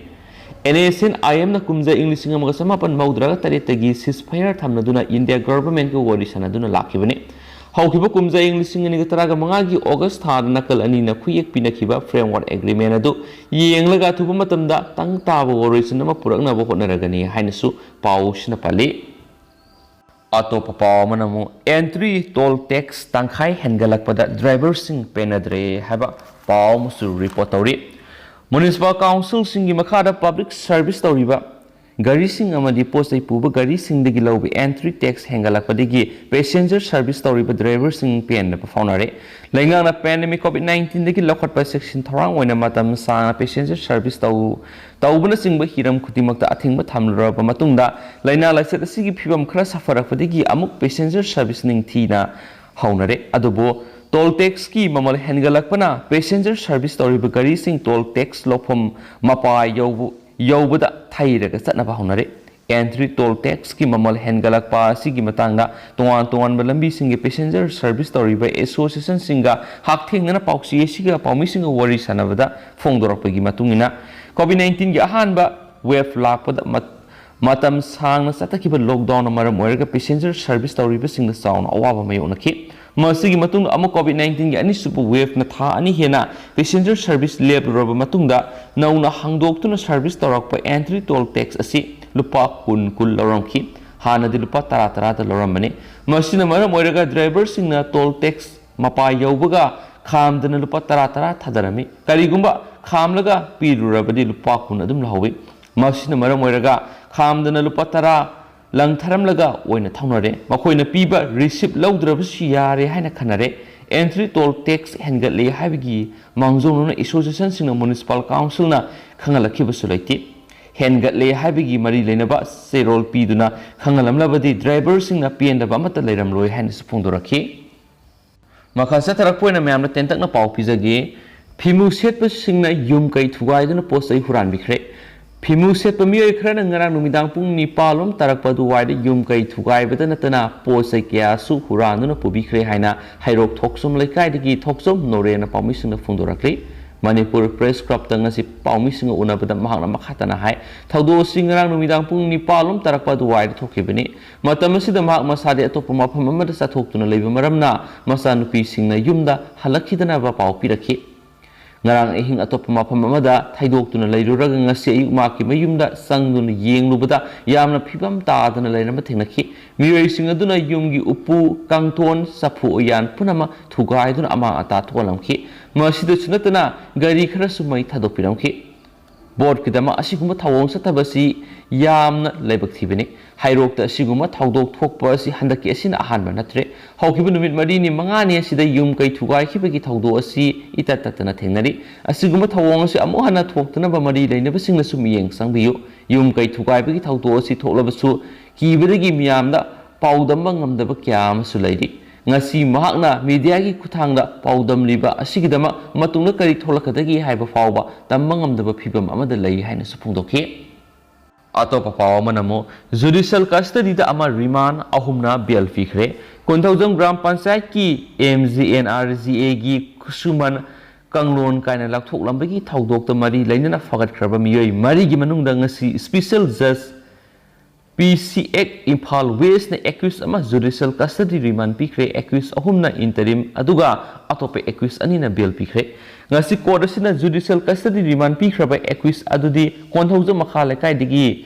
ꯑꯦꯟ ꯑꯦꯁ ꯑꯦꯟ ꯑꯥꯏ ꯑꯦꯝꯅ ꯀꯨꯝꯖꯥ ꯏꯪ ꯂꯤꯁꯤꯡ ꯑꯃꯒ ꯆꯃꯥꯄꯟ ꯃꯧꯗ꯭ꯔꯥꯒ ꯇꯔꯦꯠꯇꯒꯤ ꯁꯤꯁ ꯐꯌꯥꯔ ꯊꯝꯅꯗꯨꯅ ꯏꯟꯗꯤꯌꯥ ꯒꯚꯔꯟꯃꯦꯟꯠꯀ ꯋꯥꯔꯤ ꯁꯥꯟꯅꯗꯨꯅ ꯂꯥꯛꯈꯤꯕꯅꯤ꯫ ꯍꯧꯈꯤꯕ ꯀꯨꯝꯖꯥ ꯏꯪ ꯂꯤꯁꯤꯡ ꯑꯅꯤꯒ ꯇꯔꯥꯒ ꯃꯉꯥꯒꯤ ꯑꯣꯒꯁ ꯊꯥꯗ ꯅꯥꯀꯜ ꯑꯅꯤꯅ ꯈꯨꯌꯦꯛ ꯄꯤꯅꯈꯤꯕ ꯐ꯭ꯔꯦꯝꯋꯥꯔꯛ ꯑꯦꯒ꯭ꯔꯤꯃꯦꯟ ꯑꯗꯨ ꯌꯦꯡꯂꯒ ꯑꯊꯨꯕ ꯃꯇꯝꯗ ꯇꯪ ꯇꯥꯕ ꯋꯥꯔꯣꯏꯁꯤꯟ ꯑꯃ ꯄꯨꯔꯛꯅꯕ ꯍꯣꯠꯅꯔꯒꯅꯤ ꯍꯥꯏꯅꯁꯨ ꯄꯥꯎꯁꯤꯅ ꯄꯜꯂꯤ꯫ ꯑꯇꯣꯞꯄ ꯄꯥꯎ ꯑꯃꯅ ꯑꯃꯨꯛ ꯑꯦꯟꯇ꯭ꯔꯤ ꯇꯣꯜ ꯇꯦꯛꯁ ꯇꯪꯈꯥꯏ ꯍꯦꯟꯒꯠꯂꯛꯄꯗ ꯗ꯭ꯔꯥꯏꯚꯔꯁꯤꯡ ꯄꯦꯟꯅꯗ꯭ꯔꯦ ꯍꯥꯏꯕ ꯄꯥꯎ ꯑꯃꯁꯨ ꯔꯤꯄꯣꯔꯠ ꯇꯧꯔꯤ꯫ ꯃ꯭ꯌꯨꯅꯤꯁꯤꯄꯥꯜ ꯀꯥꯎꯟꯁꯤꯜꯁꯤꯡꯒꯤ ꯃꯈꯥꯗ ꯄꯕ꯭ꯂꯤꯛ ꯁꯔꯚꯤꯁ ꯇꯧꯔꯤꯕ ꯒꯥꯔꯤꯁꯤꯡ ꯑꯃꯗꯤ ꯄꯣꯠ ꯆꯩ ꯄꯨꯕ ꯒꯥꯔꯤꯁꯤꯡꯗꯒꯤ ꯂꯧꯕ ꯑꯦꯟꯇ꯭ꯔꯤ ꯇꯦꯛꯁ ꯍꯦꯟꯒꯠꯂꯛꯄꯗꯒꯤ ꯄꯦꯁꯦꯟꯖꯔ ꯁꯔꯚꯤꯁ ꯇꯧꯔꯤꯕ ꯗ꯭ꯔꯥꯏꯚꯔꯁꯤꯡ ꯄꯦꯟꯗꯕ ꯐꯥꯎꯅꯔꯦ꯫ ꯂꯩꯉꯥꯛꯅ ꯄꯦꯟꯗꯦꯃꯤꯛ ꯀꯣꯚꯤꯗ ꯅꯥꯏꯟꯇꯤꯟꯗꯒꯤ ꯂꯧꯈꯠꯄ ꯆꯦꯛꯁꯤꯟ ꯊꯧꯔꯥꯡ ꯑꯣꯏꯅ ꯃꯇꯝ ꯁꯥꯡꯅ ꯄꯦꯁꯦꯟꯖꯔ ꯁꯔꯚꯤꯁ ꯇꯧ ꯇꯧꯕꯅꯆꯤꯡꯕ ꯍꯤꯔꯝ ꯈꯨꯗꯤꯡꯃꯛꯇ ꯑꯊꯤꯡꯕ ꯊꯝꯂꯔꯕ ꯃꯇꯨꯡꯗ ꯂꯥꯏꯅꯥ ꯂꯥꯏꯆꯠ ꯑꯁꯤꯒꯤ ꯐꯤꯕꯝ ꯈꯔ ꯁꯥꯐꯔꯛꯄꯗꯒꯤ ꯑꯃꯨꯛ ꯄꯦꯁꯦꯟꯖꯔ ꯁꯔꯚꯤꯁ ꯅꯤꯡꯊꯤꯅ ꯍꯧꯅꯔꯦ꯫ ꯑꯗꯨꯕꯨ ꯇꯣꯜ ꯇꯦꯛꯁꯀꯤ ꯃꯃꯜ ꯍꯦꯟꯒꯠꯂꯛꯄꯅ ꯄꯦꯁꯦꯟꯖꯔ ꯁꯔꯚꯤꯁ ꯇꯧꯔꯤꯕ ꯒꯥꯔꯤꯁꯤꯡ ꯇꯣꯜ ꯇꯦꯛꯁ ꯂꯧꯐꯝ ꯃꯄꯥ ꯌꯧꯕ-, ꯌꯧꯕꯗ ꯊꯩꯔꯒ ꯆꯠꯅꯕ ꯍꯧꯅꯔꯦ꯫ ꯑꯦꯟꯇ꯭ꯔꯤ ꯇꯣꯜ ꯇꯦꯛꯁꯀꯤ ꯃꯃꯜ ꯍꯦꯟꯒꯠꯂꯛꯄ ꯑꯁꯤꯒꯤ ꯃꯇꯥꯡꯗ ꯇꯣꯉꯥꯟ ꯇꯣꯉꯥꯟꯕ ꯂꯝꯕꯤꯁꯤꯡꯒꯤ ꯄꯦꯁꯦꯟꯖꯔ ꯁꯔꯚꯤꯁ ꯇꯧꯔꯤꯕ ꯑꯦꯁꯣꯁꯤꯌꯦꯁꯟꯁꯤꯡꯒ ꯍꯛꯊꯦꯡꯅꯅ ꯄꯥꯎꯆꯦ ꯑꯁꯤꯒ ꯄꯥꯎꯃꯤꯁꯤꯡꯒ ꯋꯥꯔꯤ ꯁꯥꯟꯅꯕꯗ ꯐꯣꯡꯗꯣꯔꯛꯄꯒꯤ ꯃꯇꯨꯡ ꯏꯟꯅ, ꯀꯣꯚꯤꯗ ꯅꯥꯏꯟꯇꯤꯟꯒꯤ ꯑꯍꯥꯟꯕ ꯋꯦꯚ ꯂꯥꯛꯄꯗ ꯃꯠ-, ꯃꯇꯝ ꯁꯥꯡꯅ ꯆꯠꯊꯈꯤꯕ ꯂꯣꯛꯗꯥꯎꯟꯅ ꯃꯔꯝ ꯑꯣꯏꯔꯒ ꯄꯦꯁꯦꯟꯖꯔ ꯁꯔꯚꯤꯁ ꯇꯧꯔꯤꯕꯁꯤꯡꯅ ꯆꯥꯎꯅ ꯑꯋꯥꯕ ꯃꯥꯌꯣꯛꯅꯈꯤ꯫ ꯃꯁꯤꯒꯤ ꯃꯇꯨꯡꯗ ꯑꯃꯨꯛ ꯀꯣꯚꯤꯗ ꯅꯥꯏꯟꯇꯤꯟꯒꯤ ꯑꯅꯤꯁꯨꯕ ꯋꯦꯚꯅ ꯊꯥ ꯑꯅꯤ ꯍꯦꯟꯅ ꯄꯦꯁꯦꯟꯖꯔ ꯁꯔꯚꯤꯁ ꯂꯦꯞꯂꯨꯔꯕ ꯃꯇꯨꯡꯗ ꯅꯧꯅ ꯍꯥꯡꯗꯣꯛꯇꯨꯅ ꯁꯔꯚꯤꯁ ꯇꯧꯔꯛꯄ ꯑꯦꯟꯇ꯭ꯔꯤ ꯇꯣꯜ ꯇꯦꯛꯁ ꯑꯁꯤ ꯂꯨꯄꯥ ꯀꯨꯟ, ꯀꯨꯟ ꯂꯧꯔꯝꯈꯤ꯫ ꯍꯥꯟꯅꯗꯤ ꯂꯨꯄꯥ ꯇꯔꯥ, ꯇꯔꯥꯗ ꯂꯧꯔꯝꯕꯅꯤ꯫ ꯃꯁꯤꯅ ꯃꯔꯝ ꯑꯣꯏꯔꯒ ꯗ꯭ꯔꯥꯏꯚꯔꯁꯤꯡꯅ ꯇꯣꯜ ꯇꯦꯛꯁ ꯃꯄꯥ ꯌꯧꯕꯒ ꯈꯥꯝꯗꯅ ꯂꯨꯄꯥ ꯇꯔꯥ, ꯇꯔꯥ ꯊꯥꯗꯔꯝꯃꯤ꯫ ꯀꯔꯤꯒꯨꯝꯕ ꯈꯥꯝꯂꯒ ꯄꯤꯔꯨꯔꯕꯗꯤ ꯂꯨꯄꯥ ꯀꯨꯟ ꯑꯗꯨꯝ ꯂꯧꯍꯧꯏ꯫ ꯃꯁꯤꯅ ꯃꯔꯝ ꯑꯣꯏꯔꯒ ꯈꯥꯝꯗꯅ ꯂꯨꯄꯥ ꯇꯔꯥ ꯂꯪꯊꯔꯝꯂꯒ ꯑꯣꯏꯅ ꯊꯧꯅꯔꯦ꯫ ꯃꯈꯣꯏꯅ ꯄꯤꯕ ꯔꯤꯁꯤꯞ ꯂꯧꯗ꯭ꯔꯕꯁꯨ ꯌꯥꯔꯦ ꯍꯥꯏꯅ ꯈꯟꯅꯔꯦ꯫ ꯑꯦꯟꯇ꯭ꯔꯤ ꯇꯣꯜ ꯇꯦꯛꯁ ꯍꯦꯟꯒꯠꯂꯦ ꯍꯥꯏꯕꯒꯤ ꯃꯥꯡꯖꯧꯅꯅ ꯑꯦꯁꯣꯁꯤꯌꯦꯁꯟꯁꯤꯡꯅ ꯃ꯭ꯌꯨꯅꯤꯁꯤꯄꯥꯜ ꯀꯥꯎꯟꯁꯤꯜꯅ ꯈꯪꯍꯜꯂꯛꯈꯤꯕꯁꯨ ꯂꯩꯇꯦ꯫ ꯍꯦꯟꯒꯠꯂꯦ ꯍꯥꯏꯕꯒꯤ ꯃꯔꯤ ꯂꯩꯅꯕ ꯆꯦꯔꯣꯜ ꯄꯤꯗꯨꯅ ꯈꯪꯍꯜꯂꯝꯂꯕꯗꯤ ꯗ꯭ꯔꯥꯏꯚꯔꯁꯤꯡꯅ ꯄꯦꯟꯗꯕ ꯑꯃꯠꯇ ꯂꯩꯔꯝꯂꯣꯏ ꯍꯥꯏꯅꯁꯨ ꯐꯣꯡꯗꯣꯔꯛꯈꯤ꯫ ꯃꯈꯥ ꯆꯠꯊꯔꯛꯄ ꯑꯣꯏꯅ ꯃꯌꯥꯝꯅ ꯇꯦꯟꯇꯛꯅ ꯄꯥꯎ ꯄꯤꯖꯒꯦ꯫ ꯐꯤꯃꯨ ꯁꯦꯠꯄꯁꯤꯡꯅ ꯌꯨꯝ ꯀꯩ ꯊꯨꯒꯥꯏꯗꯨꯅ ꯄꯣꯠ ꯆꯩ ꯍꯨꯔꯥꯟꯕꯤꯈ꯭ꯔꯦ꯫ ꯐꯤꯃꯨ ꯁꯦꯠꯄ ꯃꯤꯑꯣꯏ ꯈꯔꯅ ꯉꯔꯥꯡ ꯅꯨꯃꯤꯗꯥꯡ ꯄꯨꯡ ꯅꯤꯄꯥꯜ ꯂꯣꯝ ꯇꯥꯔꯛꯄ ꯑꯗꯨꯋꯥꯏꯗ ꯌꯨꯝ ꯀꯩ ꯊꯨꯒꯥꯏꯕꯗ ꯅꯠꯇꯅ ꯄꯣꯠ ꯆꯩ ꯀꯌꯥꯁꯨ ꯍꯨꯔꯥꯟꯗꯨꯅ ꯄꯨꯕꯤꯈ꯭ꯔꯦ ꯍꯥꯏꯅ ꯍꯩꯔꯣꯛ ꯊꯣꯛꯆꯣꯝ ꯂꯩꯀꯥꯏꯗꯒꯤ ꯊꯣꯛꯆꯣꯝ ꯅꯣꯔꯦꯅ ꯄꯥꯎꯃꯤꯁꯤꯡꯅ ꯐꯣꯡꯗꯣꯔꯛꯂꯤ꯫ ꯃꯅꯤꯄꯨꯔ ꯄ꯭ꯔꯦꯁ ꯀ꯭ꯂꯕꯇ ꯉꯁꯤ ꯄꯥꯎꯃꯤꯁꯤꯡꯒ ꯎꯅꯕꯗ ꯃꯍꯥꯛꯅ ꯃꯈꯥ ꯇꯥꯅ ꯍꯥꯏ, ꯊꯧꯗꯣꯛ ꯑꯁꯤ ꯉꯔꯥꯡ ꯅꯨꯃꯤꯗꯥꯡ ꯄꯨꯡ ꯅꯤꯄꯥꯜ ꯂꯣꯝ ꯇꯥꯔꯛꯄ ꯑꯗꯨꯋꯥꯏꯗ ꯊꯣꯛꯈꯤꯕꯅꯤ꯫ ꯃꯇꯝ ꯑꯁꯤꯗ ꯃꯍꯥꯛ ꯃꯁꯥꯗꯤ ꯑꯇꯣꯞꯄ ꯃꯐꯝ ꯑꯃꯗ ꯆꯠꯊꯣꯛꯇꯨꯅ ꯂꯩꯕ ꯃꯔꯝꯅ ꯃꯆꯥꯅꯨꯄꯤꯁꯤꯡꯅ ꯌꯨꯝꯗ ꯍꯜꯂꯛꯈꯤꯗꯅꯕ ꯄꯥꯎ ꯄꯤꯔꯛꯈꯤ꯫ ꯉꯔꯥꯡ ꯑꯍꯤꯡ ꯑꯇꯣꯞꯄ ꯃꯐꯝ ꯑꯃꯗ ꯊꯩꯗꯣꯛꯇꯨꯅ ꯂꯩꯔꯨꯔꯒ ꯉꯁꯤ ꯑꯌꯨꯛ ꯃꯍꯥꯛꯀꯤ ꯃꯌꯨꯝꯗ ꯆꯪꯗꯨꯅ ꯌꯦꯡꯂꯨꯕꯗ ꯌꯥꯝꯅ ꯐꯤꯕꯝ ꯇꯥꯗꯅ ꯂꯩꯔꯝꯕ ꯊꯦꯡꯅꯈꯤ꯫ ꯃꯤꯑꯣꯏꯁꯤꯡ ꯑꯗꯨꯅ ꯌꯨꯝꯒꯤ ꯎꯄꯨ, ꯀꯥꯡꯊꯣꯟ, ꯆꯐꯨ ꯎꯌꯥꯟ ꯄꯨꯝꯅꯃꯛ ꯊꯨꯒꯥꯏꯗꯨꯅ ꯑꯃꯥꯡ ꯑꯇꯥ ꯊꯣꯛꯍꯜꯂꯝꯈꯤ꯫ ꯃꯁꯤꯗꯁꯨ ꯅꯠꯇꯅ ꯒꯥꯔꯤ ꯈꯔꯁꯨ ꯃꯩ ꯊꯥꯗꯣꯛꯄꯤꯔꯝꯈꯤ꯫ ꯕꯣꯠꯀꯤꯗꯃꯛ ꯑꯁꯤꯒꯨꯝꯕ ꯊꯧꯑꯣꯡ ꯆꯠꯊꯕ ꯑꯁꯤ ꯌꯥꯝꯅ ꯂꯥꯏꯕꯛ ꯊꯤꯕꯅꯤ꯫ ꯍꯩꯔꯣꯛꯇ ꯑꯁꯤꯒꯨꯝꯕ ꯊꯧꯗꯣꯛ ꯊꯣꯛꯄ ꯑꯁꯤ ꯍꯟꯗꯛꯀꯤ ꯑꯁꯤꯅ ꯑꯍꯥꯟꯕ ꯅꯠꯇ꯭ꯔꯦ꯫ ꯍꯧꯈꯤꯕ ꯅꯨꯃꯤꯠ ꯃꯔꯤꯅꯤ ꯃꯉꯥꯅꯤ ꯑꯁꯤꯗ ꯌꯨꯝ ꯀꯩ ꯊꯨꯒꯥꯏꯈꯤꯕꯒꯤ ꯊꯧꯗꯣꯛ ꯑꯁꯤ ꯏꯇꯠ ꯇꯠꯇꯅ ꯊꯦꯡꯅꯔꯤ꯫ ꯑꯁꯤꯒꯨꯝꯕ ꯊꯧꯑꯣꯡ ꯑꯁꯤ ꯑꯃꯨꯛ ꯍꯟꯅ ꯊꯣꯛꯇꯅꯕ ꯃꯔꯤ ꯂꯩꯅꯕꯁꯤꯡꯅꯁꯨ ꯃꯤꯠꯌꯦꯡ ꯆꯪꯕꯤꯌꯨ꯫ ꯌꯨꯝ ꯀꯩ ꯊꯨꯒꯥꯏꯕꯒꯤ ꯊꯧꯗꯣꯛ ꯑꯁꯤ ꯊꯣꯛꯂꯕꯁꯨ ꯀꯤꯕꯗꯒꯤ ꯃꯤꯌꯥꯝꯗ ꯄꯥꯎꯗꯝꯕ ꯉꯝꯗꯕ ꯀꯌꯥ ꯑꯃꯁꯨ ꯂꯩꯔꯤ꯫ ꯉꯁꯤ ꯃꯍꯥꯛꯅ ꯃꯤꯗꯤꯌꯥꯒꯤ ꯈꯨꯠꯊꯥꯡꯗ ꯄꯥꯎꯗꯝꯂꯤꯕ ꯑꯁꯤꯒꯤꯗꯃꯛ ꯃꯇꯨꯡꯗ ꯀꯔꯤ ꯊꯣꯛꯂꯛꯀꯗꯒꯦ ꯍꯥꯏꯕ ꯐꯥꯎꯕ ꯇꯝꯕ ꯉꯝꯗꯕ ꯐꯤꯕꯝ ꯑꯃꯗ ꯂꯩ ꯍꯥꯏꯅꯁꯨ ꯐꯣꯡꯗꯣꯛꯈꯤ꯫ ꯑꯇꯣꯞꯄ ꯄꯥꯎ ꯑꯃꯅ ꯑꯃꯨꯛ ꯖꯨꯗꯤꯁꯤꯌꯦꯜ ꯀꯁꯇꯗꯤꯗ ꯑꯃ, ꯔꯤꯃꯥꯟ ꯑꯍꯨꯝꯅ ꯕꯦꯜ ꯄꯤꯈ꯭ꯔꯦ꯫ ꯀꯣꯟꯊꯧꯖꯝ ꯒ꯭ꯔꯥꯝ ꯄꯟꯆꯥꯌꯠꯀꯤ M G N R G ꯑꯦꯒꯤ ꯈꯨꯠꯁꯨꯃꯟ ꯀꯥꯡꯂꯣꯟ ꯀꯥꯏꯅ ꯂꯥꯞꯊꯣꯛꯂꯝꯕꯒꯤ ꯊꯧꯗꯣꯛꯇ ꯃꯔꯤ ꯂꯩꯅꯅ ꯐꯒꯠꯈ꯭ꯔꯕ ꯃꯤꯑꯣꯏ ꯃꯔꯤꯒꯤ ꯃꯅꯨꯡꯗ ꯉꯁꯤ ꯏꯁꯄꯤꯁꯦꯜ ꯖꯖ ꯄꯤ ꯁꯤ ꯑꯦꯛ ꯏꯝꯐꯥꯜ ꯋꯦꯁꯅ ꯑꯦꯀ꯭ꯌꯨꯁ ꯑꯃ ꯖꯨꯗꯤꯁꯤꯌꯦꯜ ꯀꯁꯇꯗꯤ ꯔꯤꯃꯥꯟ ꯄꯤꯈ꯭ꯔꯦ꯫ ꯑꯦꯀ꯭ꯌꯨꯁ ꯑꯍꯨꯝꯅ ꯏꯟꯇꯔꯤꯝ ꯑꯗꯨꯒ ꯑꯇꯣꯞꯄ ꯑꯦꯀ꯭ꯌꯨꯁ ꯑꯅꯤꯅ ꯕꯦꯜ ꯄꯤꯈ꯭ꯔꯦ꯫ ꯉꯁꯤ ꯀꯣꯔꯠ ꯑꯁꯤꯅ ꯖꯨꯗꯤꯁꯤꯌꯦꯜ ꯀꯁꯇꯗꯤ ꯔꯤꯃꯥꯟ ꯄꯤꯈ꯭ꯔꯕ ꯑꯦꯀ꯭ꯌꯨꯁ ꯑꯗꯨꯗꯤ ꯀꯣꯟꯊꯧꯖꯝ ꯃꯈꯥ ꯂꯩꯀꯥꯏꯗꯒꯤ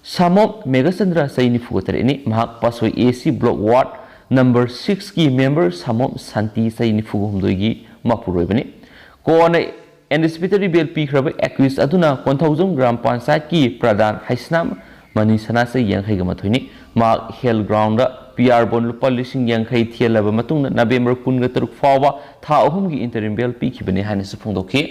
ꯁꯥꯃꯣꯞ ꯃꯦꯘꯆꯟꯗ꯭ꯔ, ꯆꯍꯤ ꯅꯤꯐꯨꯒ ꯇꯔꯦꯠꯅꯤ꯫ ꯃꯍꯥꯛ ꯄꯥꯠꯁꯣꯏ ꯑꯦ ꯁꯤ ꯕ꯭ꯂꯣꯛ ꯋꯥꯔꯗ ꯅꯝꯕꯔ ꯁꯤꯛꯁꯀꯤ ꯃꯦꯝꯕꯔ ꯁꯥꯃꯣꯞ ꯁꯥꯟꯇꯤ, ꯆꯍꯤ ꯅꯤꯐꯨꯒ ꯍꯨꯝꯗꯣꯏꯒꯤ ꯃꯄꯨꯔꯣꯏꯕꯅꯤ꯫ ꯀꯣꯟꯅ ꯑꯦꯟꯇꯤꯁꯤꯄꯦꯇꯔꯤ ꯕꯦꯜ ꯄꯤꯈ꯭ꯔꯕ ꯑꯦꯀ꯭ꯌꯨꯁ ꯑꯗꯨꯅ ꯀꯣꯟꯊꯧꯖꯝ ꯒ꯭ꯔꯥꯝ ꯄꯟꯆꯥꯌꯠꯀꯤ ꯄ꯭ꯔꯙꯥꯟ ꯍꯩꯁꯅꯥꯝ ꯃꯅꯤ ꯁꯅꯥ, ꯆꯍꯤ ꯌꯥꯡꯈꯩꯒ ꯃꯥꯊꯣꯏꯅꯤ꯫ ꯃꯍꯥꯛ ꯍꯦꯜ ꯒ꯭ꯔꯥꯎꯟꯗ ꯄꯤ ꯑꯥꯔ ꯕꯣꯟ ꯂꯨꯄꯥ ꯂꯤꯁꯤꯡ ꯌꯥꯡꯈꯩ ꯊꯤꯍꯜꯂꯕ ꯃꯇꯨꯡꯗ ꯅꯕꯦꯝꯕꯔ ꯀꯨꯟꯒ ꯇꯔꯨꯛ ꯐꯥꯎꯕ ꯊꯥ ꯑꯍꯨꯝꯒꯤ ꯏꯟꯇꯔꯤꯝ ꯕꯦꯜ ꯄꯤꯈꯤꯕꯅꯤ ꯍꯥꯏꯅꯁꯨ ꯐꯣꯡꯗꯣꯛꯈꯤ꯫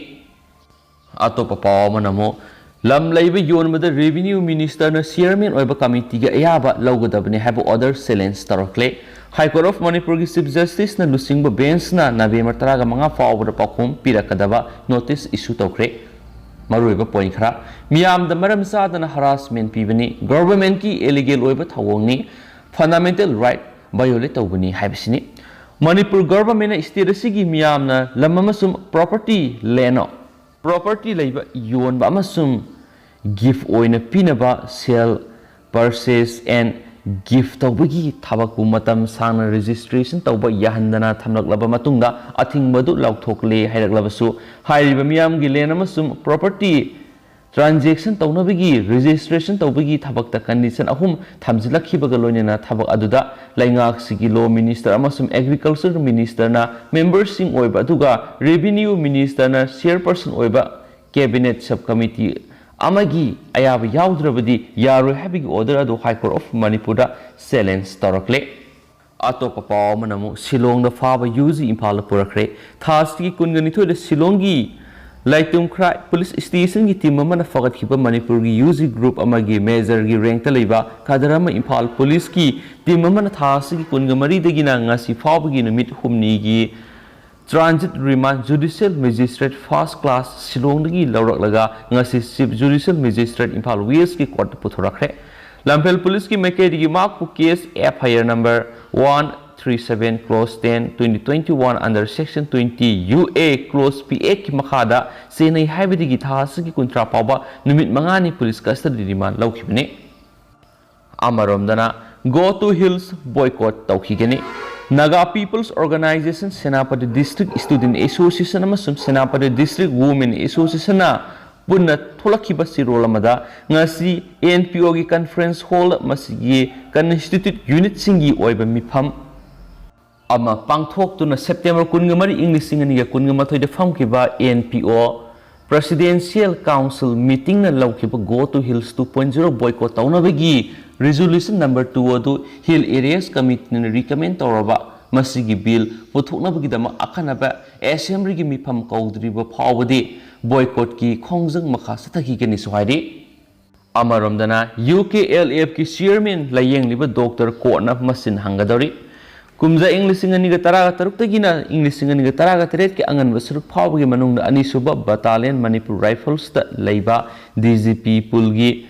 ꯑꯇꯣꯞꯄ ꯄꯥꯎ ꯑꯃꯅ ꯑꯃꯨꯛ ꯂꯝ ꯂꯩꯕ ꯌꯣꯟꯕꯗ ꯔꯦꯚꯤꯅ꯭ꯌꯨ ꯃꯤꯅꯤꯁꯇꯔꯅ ꯆꯤꯌꯔꯃꯦꯟ ꯑꯣꯏꯕ ꯀꯃꯤꯇꯤꯒꯤ ꯑꯌꯥꯕ ꯂꯧꯒꯗꯕꯅꯤ ꯍꯥꯏꯕ ꯑꯣꯔꯗꯔ ꯆꯦꯂꯦꯟꯖ ꯇꯧꯔꯛꯂꯦ꯫ ꯍꯥꯏ ꯀꯣꯔꯠ ꯑꯣꯐ ꯃꯅꯤꯄꯨꯔꯒꯤ ꯆꯤꯐ ꯖꯁꯇꯤꯁꯅ ꯂꯨꯆꯤꯡꯕ ꯕꯦꯟꯁꯅ ꯅꯕꯦꯝꯕꯔ ꯇꯔꯥꯒ ꯃꯉꯥ ꯐꯥꯎꯕꯗ ꯄꯥꯎꯈꯨꯝ ꯄꯤꯔꯛꯀꯗꯕ ꯅꯣꯇꯤꯁ ꯏꯁꯨ ꯇꯧꯈ꯭ꯔꯦ꯫ ꯃꯔꯨꯑꯣꯏꯕ ꯄꯣꯏꯟ ꯈꯔ: ꯃꯤꯌꯥꯝꯗ ꯃꯔꯝ ꯆꯥꯗꯅ ꯍꯔꯥꯁꯃꯦꯟ ꯄꯤꯕꯅꯤ, ꯒꯚꯔꯟꯃꯦꯟꯠꯀꯤ ꯏꯂꯤꯒꯦꯜ ꯑꯣꯏꯕ ꯊꯧꯑꯣꯡꯅꯤ, ꯐꯟꯗꯥꯃꯦꯟꯇꯦꯜ ꯔꯥꯏꯠ ꯚꯥꯏꯑꯣꯂꯦꯠ ꯇꯧꯕꯅꯤ ꯍꯥꯏꯕꯁꯤꯅꯤ꯫ ꯃꯅꯤꯄꯨꯔ ꯒꯚꯔꯟꯃꯦꯟꯅ ꯁ꯭ꯇꯦꯠ ꯑꯁꯤꯒꯤ ꯃꯤꯌꯥꯝꯅ ꯂꯝ ꯑꯃꯁꯨꯡ ꯄ꯭ꯔꯣꯄꯔꯇꯤ ꯂꯦꯟ ꯄ꯭ꯔꯣꯄꯔꯇꯤ ꯂꯩꯕ, ꯌꯣꯟꯕ ꯑꯃꯁꯨꯡ ꯒꯤꯐ ꯑꯣꯏꯅ ꯄꯤꯅꯕ ꯁꯦꯜ purchase and gift ꯇꯧꯕꯒꯤ ꯊꯕꯛꯄꯨ ꯃꯇꯝ ꯁꯥꯡꯅ ꯔꯦꯖꯤꯁꯇ꯭ꯔꯦꯁꯟ ꯇꯧꯕ ꯌꯥꯍꯟꯗꯅ ꯊꯝꯂꯛꯂꯕ ꯃꯇꯨꯡꯗ ꯑꯊꯤꯡꯕꯗꯨ ꯂꯧꯊꯣꯛꯂꯦ ꯍꯥꯏꯔꯛꯂꯕꯁꯨ, ꯍꯥꯏꯔꯤꯕ ꯃꯤꯌꯥꯝꯒꯤ ꯂꯦꯟ ꯑꯃꯁꯨꯡ ꯄ꯭ꯔꯣꯄꯔꯇꯤ ꯇ꯭ꯔꯥꯟꯖꯦꯛꯁꯟ ꯇꯧꯅꯕꯒꯤ ꯔꯦꯖꯤꯁꯇ꯭ꯔꯦꯁꯟ ꯇꯧꯕꯒꯤ ꯊꯕꯛꯇ ꯀꯟꯗꯤꯁꯟ ꯑꯍꯨꯝ ꯊꯝꯖꯤꯜꯂꯛꯈꯤꯕꯒ ꯂꯣꯏꯅꯅ ꯊꯕꯛ ꯑꯗꯨꯗ ꯂꯩꯉꯥꯛꯁꯤꯒꯤ ꯂꯣ ꯃꯤꯅꯤꯁꯇꯔ ꯑꯃꯁꯨꯡ ꯑꯦꯒ꯭ꯔꯤꯀꯜꯆꯔ ꯃꯤꯅꯤꯁꯇꯔꯅ ꯃꯦꯝꯕꯔꯁꯤꯡ ꯑꯣꯏꯕ, ꯑꯗꯨꯒ ꯔꯦꯚꯤꯅ꯭ꯌꯨ ꯃꯤꯅꯤꯁꯇꯔꯅ ꯆꯤꯌꯔꯄꯔꯁꯟ ꯑꯣꯏꯕ ꯀꯦꯕꯤꯅꯦꯠ ꯁꯕ ꯀꯃꯤꯇꯤ ꯑꯃꯒꯤ ꯑꯌꯥꯕ ꯌꯥꯎꯗ꯭ꯔꯕꯗꯤ ꯌꯥꯔꯣꯏ ꯍꯥꯏꯕꯒꯤ ꯑꯣꯔꯗꯔ ꯑꯗꯨ High Court of ꯃꯅꯤꯄꯨꯔꯗ ꯆꯦꯂꯦꯟꯖ ꯇꯧꯔꯛꯂꯦ꯫ ꯑꯇꯣꯞꯄ ꯄꯥꯎ ꯑꯃꯅ ꯑꯃꯨꯛ ꯁꯤꯂꯣꯡꯗ ꯐꯥꯕ ꯌꯨ ꯖꯤ ꯏꯝꯐꯥꯜꯗ ꯄꯨꯔꯛꯈ꯭ꯔꯦ꯫ ꯊꯥ ꯑꯁꯤꯒꯤ ꯀꯨꯟꯒ ꯅꯤꯊꯣꯏꯗ ꯁꯤꯂꯣꯡꯒꯤ ꯂꯥꯏꯇꯨꯝꯈ꯭ꯔꯥꯏ ꯄꯨꯂꯤꯁ ꯁ꯭ꯇꯦꯁꯟꯒꯤ ꯇꯤꯝ ꯑꯃꯅ ꯐꯒꯠꯈꯤꯕ ꯃꯅꯤꯄꯨꯔꯒꯤ ꯌꯨ ꯖꯤ ꯒ꯭ꯔꯨꯞ ꯑꯃꯒꯤ ꯃꯦꯖꯔꯒꯤ ꯔꯦꯡꯛꯇ ꯂꯩꯕ ꯀꯗꯔ ꯑꯃ ꯏꯝꯐꯥꯜ ꯄꯨꯂꯤꯁꯀꯤ ꯇꯤꯝ ꯑꯃꯅ ꯊꯥ ꯑꯁꯤꯒꯤ ꯀꯨꯟꯒ ꯃꯔꯤꯗꯒꯤꯅ ꯉꯁꯤ ꯐꯥꯎꯕꯒꯤ ꯅꯨꯃꯤꯠ ꯍꯨꯝꯅꯤꯒꯤ ꯇ꯭ꯔꯥꯟꯖꯤꯠ ꯔꯤꯃꯥꯟ ꯖꯨꯗꯤꯁꯤꯌꯦꯜ ꯃꯦꯖꯤꯁꯇ꯭ꯔꯦꯠ ꯐꯥꯔꯁ ꯀ꯭ꯂꯥꯁ ꯁꯤꯂꯣꯡꯗꯒꯤ ꯂꯧꯔꯛꯂꯒ ꯉꯁꯤ ꯆꯤꯐ ꯖꯨꯗꯤꯁꯤꯌꯦꯜ ꯃꯦꯖꯤꯁꯇ꯭ꯔꯦꯠ ꯏꯝꯐꯥꯜ ꯋꯦꯁꯀꯤ ꯀꯣꯔꯠꯇ ꯄꯨꯊꯣꯔꯛꯈ꯭ꯔꯦ꯫ ꯂꯝꯐꯦꯜ ꯄꯨꯂꯤꯁꯀꯤ ꯃꯥꯏꯀꯩꯗꯒꯤ ꯃꯍꯥꯛꯄꯨ case F I R number one three seven clause ten, twenty twenty-one under section twenty U A clause P X ꯀꯤ ꯃꯈꯥꯗ ꯆꯦꯟꯅꯩ ꯍꯥꯏꯕꯗꯒꯤ ꯊꯥ ꯑꯁꯤꯒꯤ ꯀꯨꯟꯊ꯭ꯔꯥ ꯐꯥꯎꯕ ꯅꯨꯃꯤꯠ ꯃꯉꯥꯅꯤ ꯄꯨꯂꯤꯁ ꯀꯁꯇꯗꯤ ꯔꯤꯃꯥꯟ ꯂꯧꯈꯤꯕꯅꯤ꯫ ꯑꯃꯔꯣꯝꯗꯅ Go to Hills boycott ꯇꯧꯈꯤꯒꯅꯤ꯫ Naga People's Organization, Senapati District Student Association ꯑꯃꯁꯨꯡ Senapati District Women Associationꯅ ꯄꯨꯟꯅ ꯊꯣꯛꯂꯛꯈꯤꯕ ꯆꯦꯔꯣꯜ ꯑꯃꯗ ꯉꯁꯤ N P Oꯒꯤ conference hall, ꯃꯁꯤꯒꯤ constituent unitꯁꯤꯡꯒꯤ ꯑꯣꯏꯕ ꯃꯤꯐꯝ ꯑꯃ ꯄꯥꯡꯊꯣꯛꯇꯨꯅ ꯁꯦꯞꯇꯦꯝꯕꯔ ꯀꯨꯟꯒ ꯃꯔꯤ, ꯏꯪ ꯂꯤꯁꯤꯡ ꯑꯅꯤꯒ ꯀꯨꯟꯒ ꯃꯥꯊꯣꯏꯗ ꯐꯝꯈꯤꯕ N P O Presidential Council meetingꯅ ꯂꯧꯈꯤꯕ Go to Hills two point zero boycott ꯇꯧꯅꯕꯒꯤ resolution number two ꯑꯗꯨ Hill Areas Committeeꯅ recommend ꯇꯧꯔꯕ ꯃꯁꯤꯒꯤ ꯕꯤꯜ ꯄꯨꯊꯣꯛꯅꯕꯒꯤꯗꯃꯛ ꯑꯈꯟꯅꯕ ꯑꯦꯁꯦꯝꯕ꯭ꯂꯤꯒꯤ ꯃꯤꯐꯝ ꯀꯧꯗ꯭ꯔꯤꯕ ꯐꯥꯎꯕꯗꯤ boycottꯀꯤ ꯈꯣꯡꯖꯪ ꯃꯈꯥ ꯆꯠꯊꯈꯤꯒꯅꯤꯁꯨ ꯍꯥꯏꯔꯤ꯫ ꯑꯃꯔꯣꯝꯗꯅ U K L Fꯀꯤ chairman ꯂꯥꯌꯦꯡꯂꯤꯕ ꯗꯣꯛꯇꯔ ꯀꯣꯔꯠꯅ ꯃꯁꯤꯟ ꯍꯪꯒꯗꯧꯔꯤ꯫ ꯀꯨꯝꯖꯥ ꯏꯪ ꯂꯤꯁꯤꯡ ꯑꯅꯤꯒ ꯇꯔꯥꯒ ꯇꯔꯨꯛꯇꯒꯤꯅ ꯏꯪ ꯂꯤꯁꯤꯡ ꯑꯅꯤꯒ ꯇꯔꯥꯒ ꯇꯔꯦꯠꯀꯤ ꯑꯉꯟꯕ ꯁꯔꯨꯛ ꯐꯥꯎꯕꯒꯤ ꯃꯅꯨꯡꯗ ꯑꯅꯤꯁꯨꯕ battalion Manipur Riflesꯇ ꯂꯩꯕ D G P ꯄꯨꯜꯒꯤ